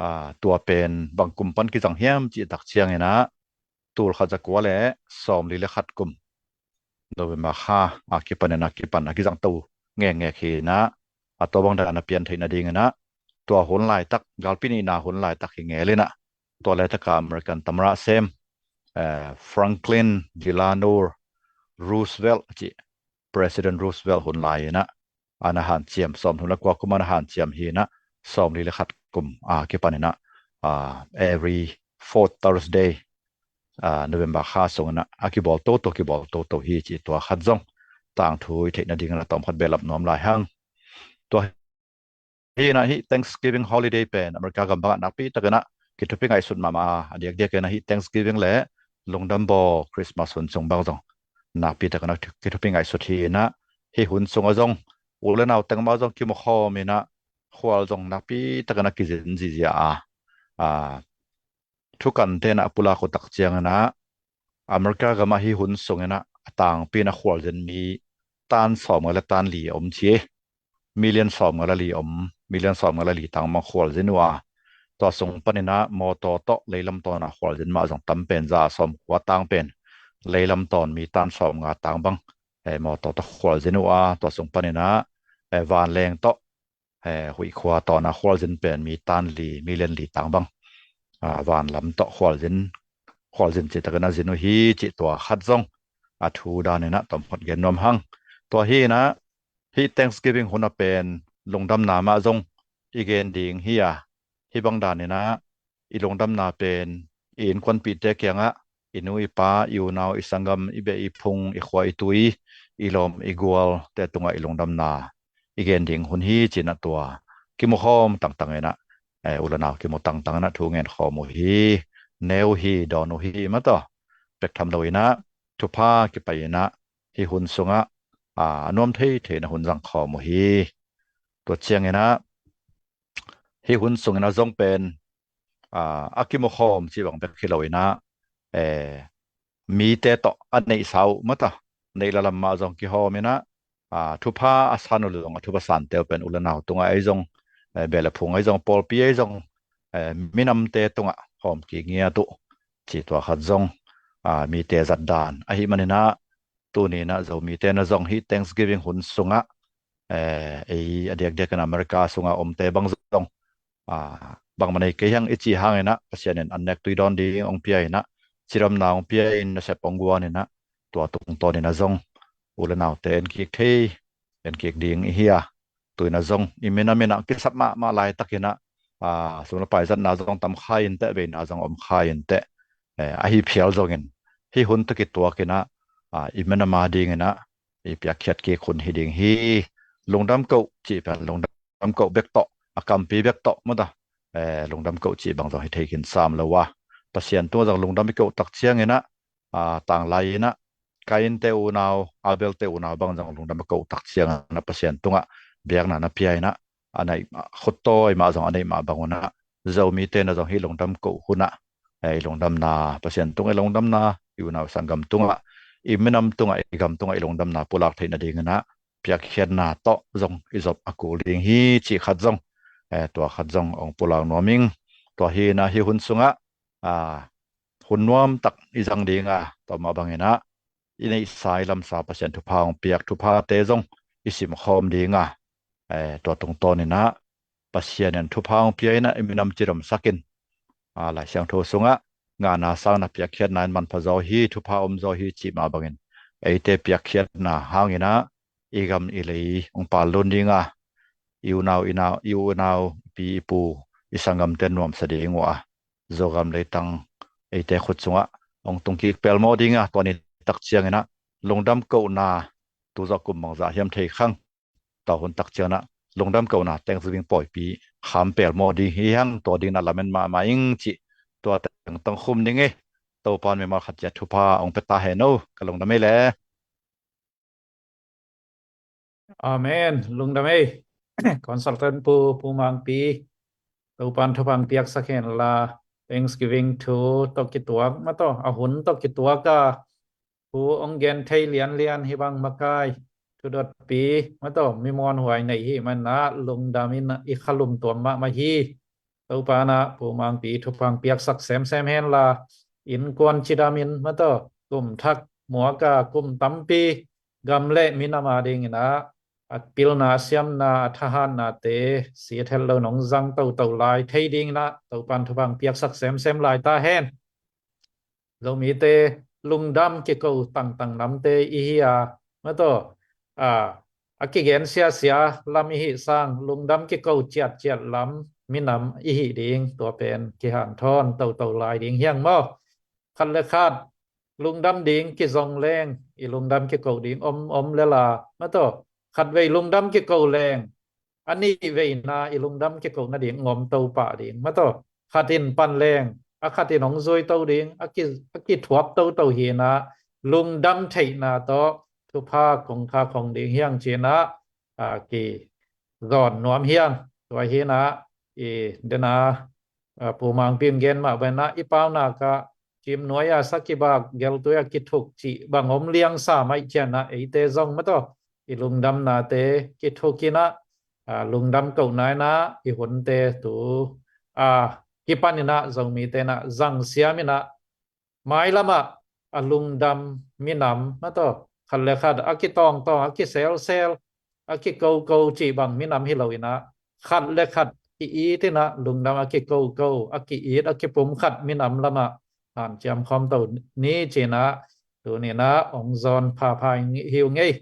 ah, tua pen bang kum pan kizang hiam cih tak ciangin ah tul khat za kua le sawmli le khat kum November kha a kipan in a kipan a kizang to ngekngek hi in ah, a tua bang dan a pian theih nading in ah tua hun laitak, galpi nihna hun laitak hi ngel in ah, tua laitaka American tamra sem, eh, Franklin Delano Roosevelt a ci, President Roosevelt hun lai in ah a na hanciam, sawmthum le kua kum a na hanciam hi in ah, sawmli le khat kum a kipan in ah, ah, every fourth Thursday, ah, November kha sung in ah a kibawl toto, kibawl toto hi cih tua khat zong tangthu i theih nading in a tawm khat behlap nuam lai hang. Tua hi in ah hih Thanksgiving holiday pen America gam bangah nakpi takin ah kithupi ngaihsut mahmah a, a diakdiak in ah hih Thanksgiving le lungdam bawl Christmas hun sung bang zong nakpi takin ah kithupi ngaihsut hi in ah, hih hun sung a zong u le nau teng mah zong kimu khawm in ah khual zong nakpi takin ah kizin zihziah a, a, thukan te in ah a pulak uh tak ciangin ah America gam ah hih hun sung in ah a tangpi in ah khualzin mi tan sawmnga le tan li a om ci hi. Million sawmnga le li om, million sawmnga le li tang bang khualzin uh a, tua sung pan in ah mawtaw tawh leilam tawn a khualzin mah zong tam pen, za sawmkua tang pen leilam tawn mi tan sawmnga tang bang, eh, mawtaw tawh khualzin uh a, tua sung pan in ah, eh, vanleng tawh, eh, huih khua tawn a khualzin pen mi tan li, million li tang bang, ah, vanlam tawh khualzin, khualzin cih takin a zin uh hi cih tua khat zong a thu dan in ah tawm khat gen nuam hang. Tua hi in ah hih Thanksgiving hun a pen lungdamna mah zong i gen ding hi a, hih bang dan in ah i lungdamna pen i innkuanpihte kiangah, i nu i pa, i unau i sanggam, i beh i phung, i khua i tui, i lawm i gualte tungah i lungdamna i gen ding hun hi ci in ah tua kimu khawm tangtang in ah, eh, u le nau kimu tangtang in ah thu ngen khawm uh hi, ne uh hi, dawn uh hi mah tawh pek tham lo in ah thupha kipai in ah hih hun sungah, ah, a nuam theithei in ah hun zang khawm uh hi. Tua ciangin ah hih hun sung in ah zong pen, ah, a kimu khawm cih bang bek hi lo in ah, eh, mite tawh a neihsa uh mah tawh neih le lam mah zong kihawm in ah, thupha a san uh le zong a thupha sante uh pen u le nau tungah ei zong, beh le phung ei zong, pawlpi ei zong, minamte tungah hawm kik ngiat uh ci tua khat zong mite zat dan ahih maninah, tuni inah Zomite na zong hih Thanksgiving hun sungah ei a diakdiakin America sungah omte bang zong bangmah nei kei hang i cih hanginah Pasian in an nek tui dawn ding hong pia inah, cidamna hong pia in nasep hong guan inah, tua tungtawn inah zong u le naute en kik thei, en kik ding i hi a, tu inah zong i minam inah kisap mahmah laitakinah sum le pai zatna zong tam kha inteh, veina zong om kha inteh, ahi phial zongin hih hun tawh kituakinah i minam a dinginah i piakkhiat kik hun hi ding hi. Lungdam koh cih pen lungdam koh bek tawh, a kampi bek tawh mata lungdam koh cih bang zong hi thei khin sam lo a, Pasian tungah zong lungdam i koh tak cianginah, tanglai inah Kain te unau, Abel te unau bang zong lungdam a koh tak cianginah Pasian tungah biakna na pia inah, a neih mah, khuttawi mah zong a neih mah bangunah Zomite na zong hih lungdam koh hunah i lungdamna, Pasian tungah i lungdamna, i unau sanggam tungah, i minam tungah, i gam tungah i lungdamna pulak theih nadinginah piakkhiatna tawh zong i zop a kul ding hi cih khat zong, tua khat zong hong pulak nuam ing. Tua hi inah hih hun sungah hun nuamtak i zang dinga, tua mah banginah i neihsa i lamsa Pasian thupha hong piak thuphate zong i simkhawm dinga, tua tungtawn inah Pasian in thupha hong pia inah i minam cidamsakin, Lai Siangtho sungah ngahna sangna piakkhiatna in manpha zaw hi, thupha om zaw hi cih mah bangin eite piakkhiatna hanginah i gam i lei hong pallun dinga, i unau, i nau, i unau, i pi i pu, i sanggamte nuamsa ding uh a, Zogam leitang eite khut sungah hong tungkik pelmawh dinga, tua ni tak cianginah lungdam kohna tuzawh kum bangzah hiam thei khang, tua hun tak cianginah lungdam kohna Thanksgiving pawipi kham pelmawh ding hi hang, tua dinginah lamen mahmah ing cih tua teng tong khum ning ei. Topan mimal khat ciat thupha hong pia ta hen o, ka lungdam ei le. Amen. Lungdam ei. Consultant Pu, Pu Mangpi, Topan thupha hong piaksak hen la. Thanksgiving thu tawh kituak mataw, a hun tawh kituak a thu hong gen thei lianlian hi bang makai, thudotpi mataw, mi muanhuai nei hi manah lungdam in i khalum tuam mahmah hi. Topan ah Pu Mangpi thupha hong piaksak semsem hen la, innkuan cidamin mataw, kum thak muaka kum tampi gam le minam a dinginah a pilna siamna a thahatnate siat het lo nong zang toto lai thei dinginah Topan thupha hong piaksak semsem lai ta hen. Zomite lungdam kiko tangtang namte i hi a, mataw, a, a kigen siasia lam i hih sang lungdam kiko ciatciat lam minam i hih ding, tua pen kihanthawn toto lai ding hiang maw? Khat le khat lungdam ding kizong leng i lungdam kiko ding om om lela, mataw, khatvei lungdam kiko leng a nih veina i lungdam kiko nading ngom to pah ding mataw, khat in pan leng a khat in hong zui to ding, a ki, a kithuap toto hinah lungdam theihna tawh thupha kong kha khong ding hiang cinah, a, kizawn nuam hiang. Tua hinah i dena, a, Pu Mangpi in gen mah banah i paunak ah cimnuai a sakibak geltui a kithuk cih bang om liangsa maih cianah eite zong mataw i lungdamnate kithuk inah, a, lungdam kohna inah i hunte tu a kipan inah Zomite inah zangsiam inah mailamah a lungdam minam mataw, khat le khat a kitawngtawng a kiselsel a kikoko cih bang minam hi lo inah khat le khat ki-it inah lungdam a kikoko a ki-it a kipumkhat minam lamah hanciam khawm to ni cinah tuninah hong zawn phapha hi uh ngei.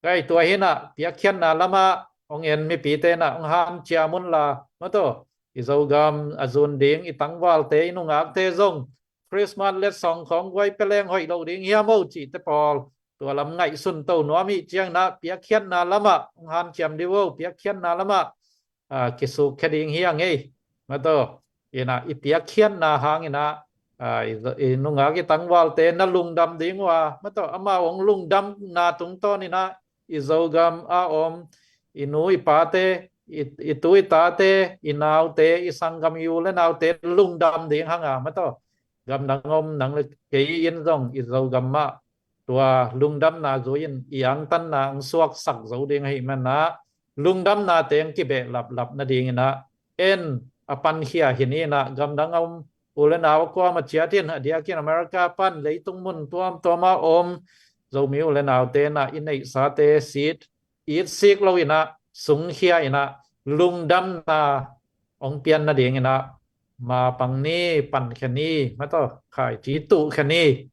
Kai tua hinah piakkhiatna lamah hong en mipite inah hong hanciam unla mataw, i Zogam a zun ding i tangvalte i nungakte zong Christmas letsong khawng guai peleng hoih lo ding hiam o cihte pawl tua lam ngaihsun to nuam ih cianginah piakkhiatna lamah hong hanciam dih o, piakkhiatna lamah a, kisukkhia ding hiang ei. Mataw, inah i piakkhiatna hanginah, a, i, i nungak i tangvalte na lungdam ding uh a, mataw, amau hong lungdamna tungtawn inah i Zogam a om i nu i pate, i, i tu i tate, i naute, i sanggam i u le naute lungdam ding hanga, mataw, gam dang om nang le kei in zong i Zogam mah tua lungdamna zui-in i angtanna ang suaksak zo ding ahih manin ah, lungdamnate ang kibeh laplap nadingin ah, en a pankhia hi ni in ah, gamdang a om u le nau a kuamah ciat in, a diakin America pan leitung mun tuamtuam a om Zomi u le naute in ah i neihsate sit, it sik lo in ah, sungkhia in ah, lungdamna ong pian nadingin ah, mapang ni, pankhia ni, mataw, khaici tuhkhia ni.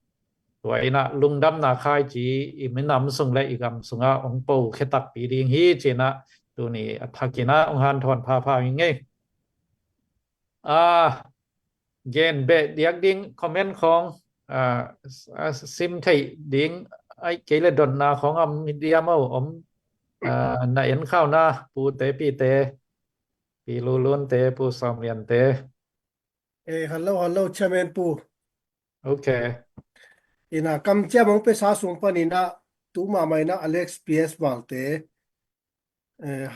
Tua in ah lungdamna khaici i minam sung le i gam sungah ong pokhia takpi ding hi ci-in ah, tuni a thakin ah ong hanthawn phapha ing ei. Ah, gen beh diak ding comment khawng, ah, s-, ah, sim theih ding, ai, kei le dotna khawng om hi diam aw, om, ah, na en khau na, Pu te, Pi te, Pi Lulun te, Pu Sawm Lian te. Eh, hello, hello, Chairman Pu. Ok. In ah kamciam hong pia sa sung pan in ah, tu mahmah in ah Alex P S Val te, eh,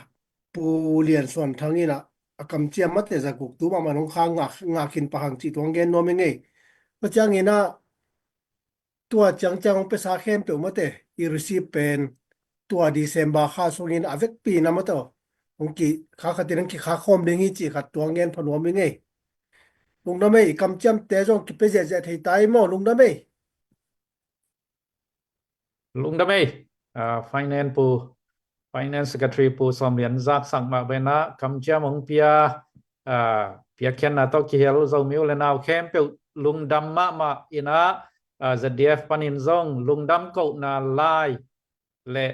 Pu Lian Suan Thang in ah, a kamciam mate za guk tu mahmah in hong khak ngak, ngak khin pah hang cih tua hong gen nuam ing ei. Tua ciangin ah, tua ciangciang hong pia sa khempeuh mate, i receipt pen tua December kha sungin a vekpi in ah mataw, hong ki, kha khat in hong kikhak khawm ding hi cih khat tua hong gen pha nuam ing ei. Lungdam ei, i kamciamte zong kipia ziahziah thei ta ei maw, lungdam ei. Lungdam ei, ah, Finance Pu, Finance Secretary Pu Sawm Lian zaksak mah bangin ah, kamciam hong pia, ah, piakkhiatna tawh kihial Zomi u le nau khempeuh lungdam mahmah in ah, ah, Z D F panin zong lungdam kohna lai le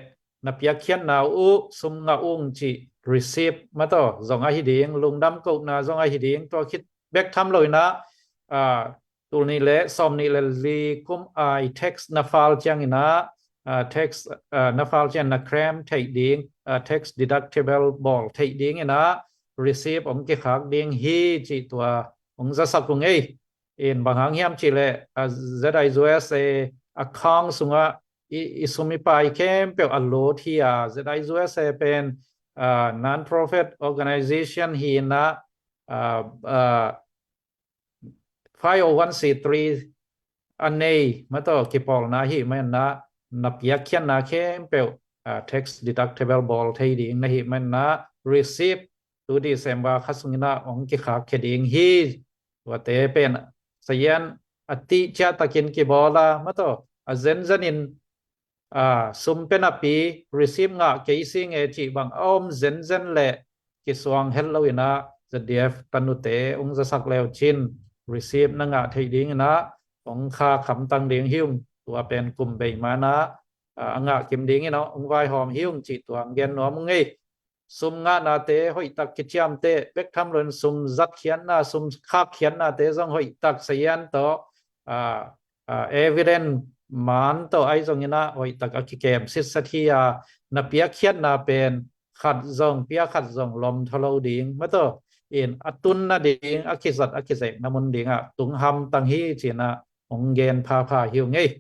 na piakkhiatna uh sum ngah ung cih receipt mataw zong ahi ding, lungdam kohna zong ahi ding, tua khit bek tham lo in ah, ah, tul nih le sawm nih le li kum ai tax na file ciangin ah, ah, tax, ah, na file ciang na claim theih ding, ah, tax deductible bawl theih dingin ah receipt ong kikhak ding hi cih tua ong zasak ung ei. In bang hang hiam cih leh, ah, Z I U S A account sungah i, i sum i pai khempeuh a lut hi a, Z I U S A pen, ah, non-profit organization hi in ah, ah, ah, five oh one C three a nei mataw kipawlna hi manin ah, na piakkhiatna khempeuh, ah, tax deductible bawl thei ding na hih manin ah, receipt tu December kha sungin ah ong kikhak khia ding hi. Tuate pen sayan a tih ciah takin kibawl a mataw, a zenzen in, ah, sum pia napi receipt ngah kei si ing e cih bang a om zenzen le kisuang het lo in ah, Z D F tanute ong zasak le uh cin receipt na ngah theih dingin ah ong khak hamtang ding hi ung. Tua pen kum bei man ah, ah, a ngah kim dingin ah ong vaihawm hi ung cih tua ong gen nuam ung ei. Sum ngahnate hoihtak kiciamteh bek tham lo in, sum zatkhiatna, sum khakkhiatnate zong hoihtak sayan tawh, ah, ah, evidence man tawh ahi zongin ah hoihtak a kikem sitset hi a, na piakkhiatna pen khat zong pia, khat zong lom tha lo ding mataw, in a tun nading, a kizat a kizekna mun dingah tung hamtang hi ci-in ah ong gen phapha hi ung ei.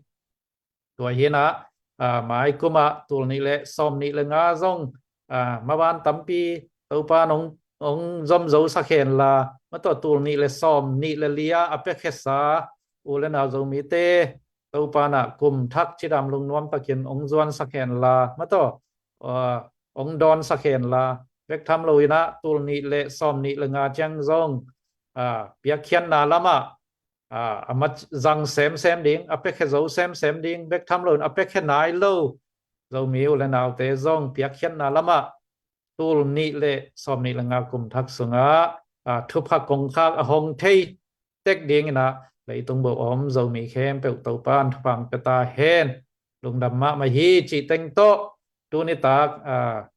Tua hi in ah, ah, mai kum ah tul nih le sawm nih le nga zong, ah, maban tampi Topa in ong, ong zom zo sak hen la, mataw tul nih le sawm nih le li ah a piakhia sa u le nau Zomite Topa in ah kum thak cidam lungnuam takin ong zuan sak hen la, mataw, ah, ong dawn sak hen la, bek tham lo in ah tul nih le sawm nih le nga ciang zong, ah, piakkhiatna lamah, ah, a ma zang semsem ding, a piakhia zo semsem ding, bek tham lo in a piakhia nai lo Zomi u le naute zong piakkhiatna lamah tul nih le sawm nih le nga kum thak sungah, ah, thupha kongkhak a hong thei tek dingin ah leitung bup a om Zomi khempeuh Topa in thupha ong pia ta hen. Lungdam mahmah hi cih teng tawh tuni tak, ah,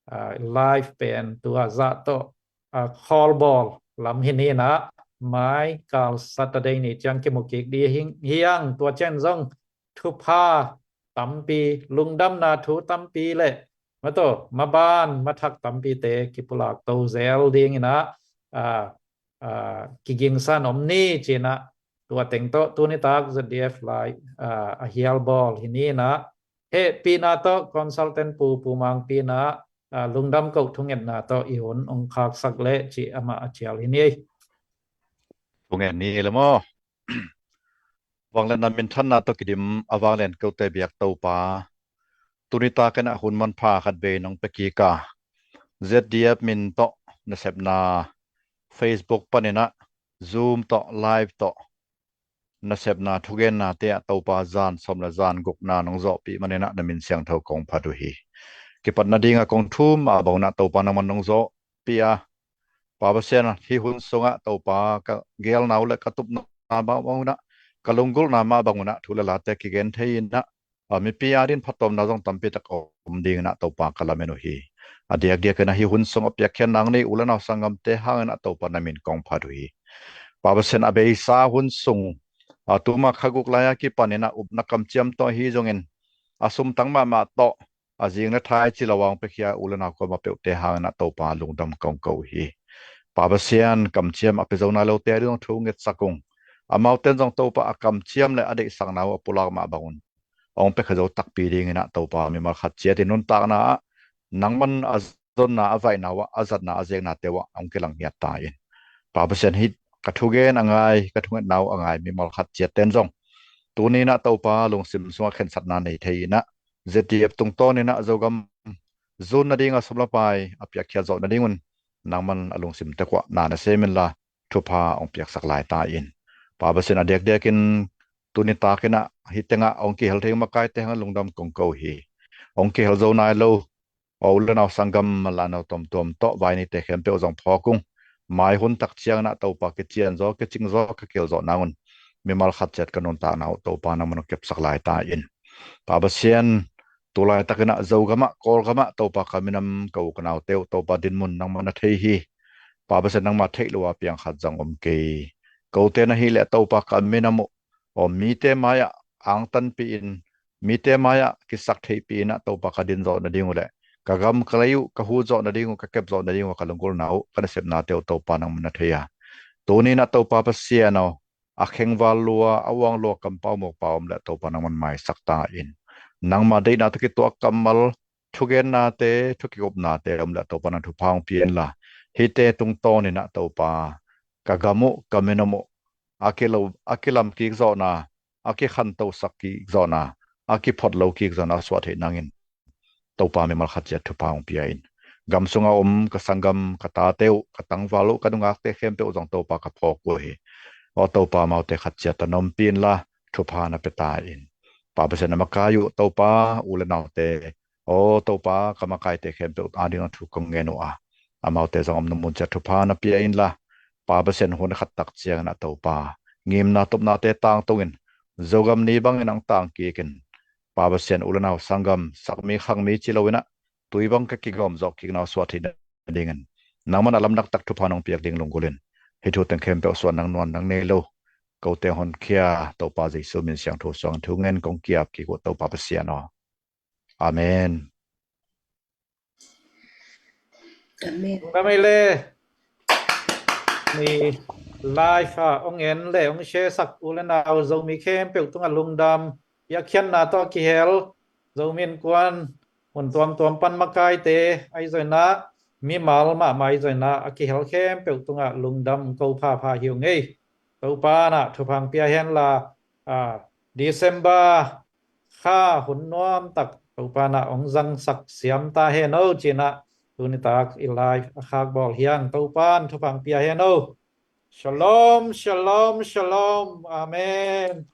ah, live pen tua zah tawh, ah, khawlbawl lam hi ni in ah, mai kal Saturday ni ciang kimu kik ding hi, hi ung. Tua ciang zong thupha tampi, lungdamna thu tampi le mataw maban mathak tampite kipulak to zel dingin ah, ah, ah, kigingsan om ni ci-in ah, tua teng tawh tuni tak Z D F Live, ah, a hial bawl hi ni in ah, hehpihna tawh consultant Pu, Pu Mangpi in ah, ah, lungdam koh thungetna tawh i hun ong khaksak leh cih amah a cial hi ni ei. Thunget ni le maw. vangliatna minthanna tawh kidim a vanglian kote biak Topa, tuni takin ah hun manpha khat vei nong pia kik a, Z D F min tawh nasepna, Facebook panin ah, Zoom tawh, live tawh nasepna thugennate ah Topa zan sawm le zan gukna nong zawhpih manin ah na min siangtho kong phat uh hi. Kipat nadinga kong thum mah bang un ah Topa nangman nong zawhpih a, Pa Pasian, hih hun sungah Topa ka geelna uh le ka tupna mah bang un ah, ka lunggulhna mah bang un ah thu le late kigen thei in ah, a, mipi adingin phattuamna zong tampi tak om dingin ah Topa ka lamen uh hi. A diakdiakin ah hih hun sung a piakkhiat nang nei u le nau sanggamte hangin ah Topa na min kong phat uh hi. Pa Pasian, a beisa hun sung, a, tuma kha guk lai-a kipanin ah upna kamciam tawh ahi zongin a sumtang mahmah tawh a zing le thai ci lo a hong piakhia u le nau kuamah peuhte hangin ah Topa lungdam kong ko uh hi. Pa Pasian, kamciam a pia zo nai lote ading zong thu ngetsak ung. Amaute in zong Topa a kamciam le a deihsakna uh a pulak mah bang un hong piakhia zo takpi dingin ah Topa mimal khat ciat in nuntakna ah nangman a zonna a vaihna uh ah, a zatna a zeknate uh ah hong kilang ngiat ta in. Pa Pasian, hih ka thugen a ngai, ka thungetna uh a ngai mimal khat ciatte in zong tuni in ah Topa lungsim sungah khensatna nei thei in ah, Z D F tungtawnin ah Zogam zun nadinga sum le pai a piakkhiat zawh nadingun nangman a lungsim tek uh ah na na sem inla, thupha hong piaksak lai ta in. Pa Pasian, a diakdiakin tuni takin ah hih tengah hong kihel thei uh makaite hangin lungdam kong ko uh hi. Hong kihel zo nai lo aw u le nau sanggam, manlahno tuamtuam tawh vai neite khempeuh zong phawk ung. Mai hun tak ciangin ah Topa kician zaw, kicing zaw ka kihel zawh nang un mimal khat ciat ka nuntakna uh Topa nangman hong kepsak lai ta in. Pa Pasian, tu laitakin ah Zogam ah, Kawlgam ah Topa ka minam ka u ka naute uh Topa dinmun nangmah na thei hi. Pa Pasian, nangmah theih lo a piang khat zong om kei. Kote na hih leh Topa ka minam uh, aw mite mai-ah angtanpih in, mite mai-ah kisaktheihpih in ah Topa ka din zawh nading uh le ka gam ka lei uh ka hu zawh nading uh, ka kep zawh nading uh ka lunggulhna uh, ka nasepnate uh Topa nangmah na thei a, tuni in ah Topa Pasian aw, a khengval lua, a uang lua kampau mawkpa om le Topa nangman maisak ta in. Nangmah deihna tawh kituak kammal thugennate, thukikupnate om le Topa nang thupha hong pia inla, hihte tungtawnin ah Topa ka gam uh, ka minam uh a kilo, a kilam kik zawhna, a kikhantosak kik zawhna, a kiphawt lo kik zawhna a suah theih nangin Topa mimal khat ciat thupha hong pia in. Gam sunga om ka sanggam, ka tate uh, ka tangval uh, ka nungakte khempeuh zong Topa ka phawk uh hi. Aw Topa, amaute khat ciat tawh na ompih inla, thupha na pia ta in. Pa Pasian, a makai uh Topa, u le naute, aw Topa, ka makaite khempeuh ading a thu kong ngen uh a, amaute zong omna mun ciat thupha na pia inla, Pa Pasian, hun khat tak ciangin ah Topa ngimna tupnate tangtungin, Zogam ni bangin hong tang kikin, Pa Pasian, u le nau sanggam, sakmi khangmi ci loin ah tui bang ka kigawm zawh kikna uh suah theih nadingin nangman a lamdang tak thupha nong piak ding lunggulhin, hih thu teng khempeuh suah nang nuam nang nei lo, kote honkhia Topa Jesu min siangtho suangin thu ngen kong ki-ap kik uh Topa Pasian aw. Amen. Amen. Lungdam ei le. Ni live ah hong en le hong share sak u le nau Zomi khempeuh tungah lungdam. Piakkhiatna tawh a kihel Zomi Innkuan mun tuamtuam pan makaite ahi zongin ah, mimal mahmah ahi zongin ah, a kihel khempeuh tungah lungdam ko phapha hi ung ei. Topa in ah thupha hong pia henla, a, December kha hun nuam tak Topa in ah hong zangsak siam ta hen aw ci-in ah, tuni tak i live a khak bawl hi hang. Topa in thupha hong pia hen aw. Shalom, shalom, shalom. Amen.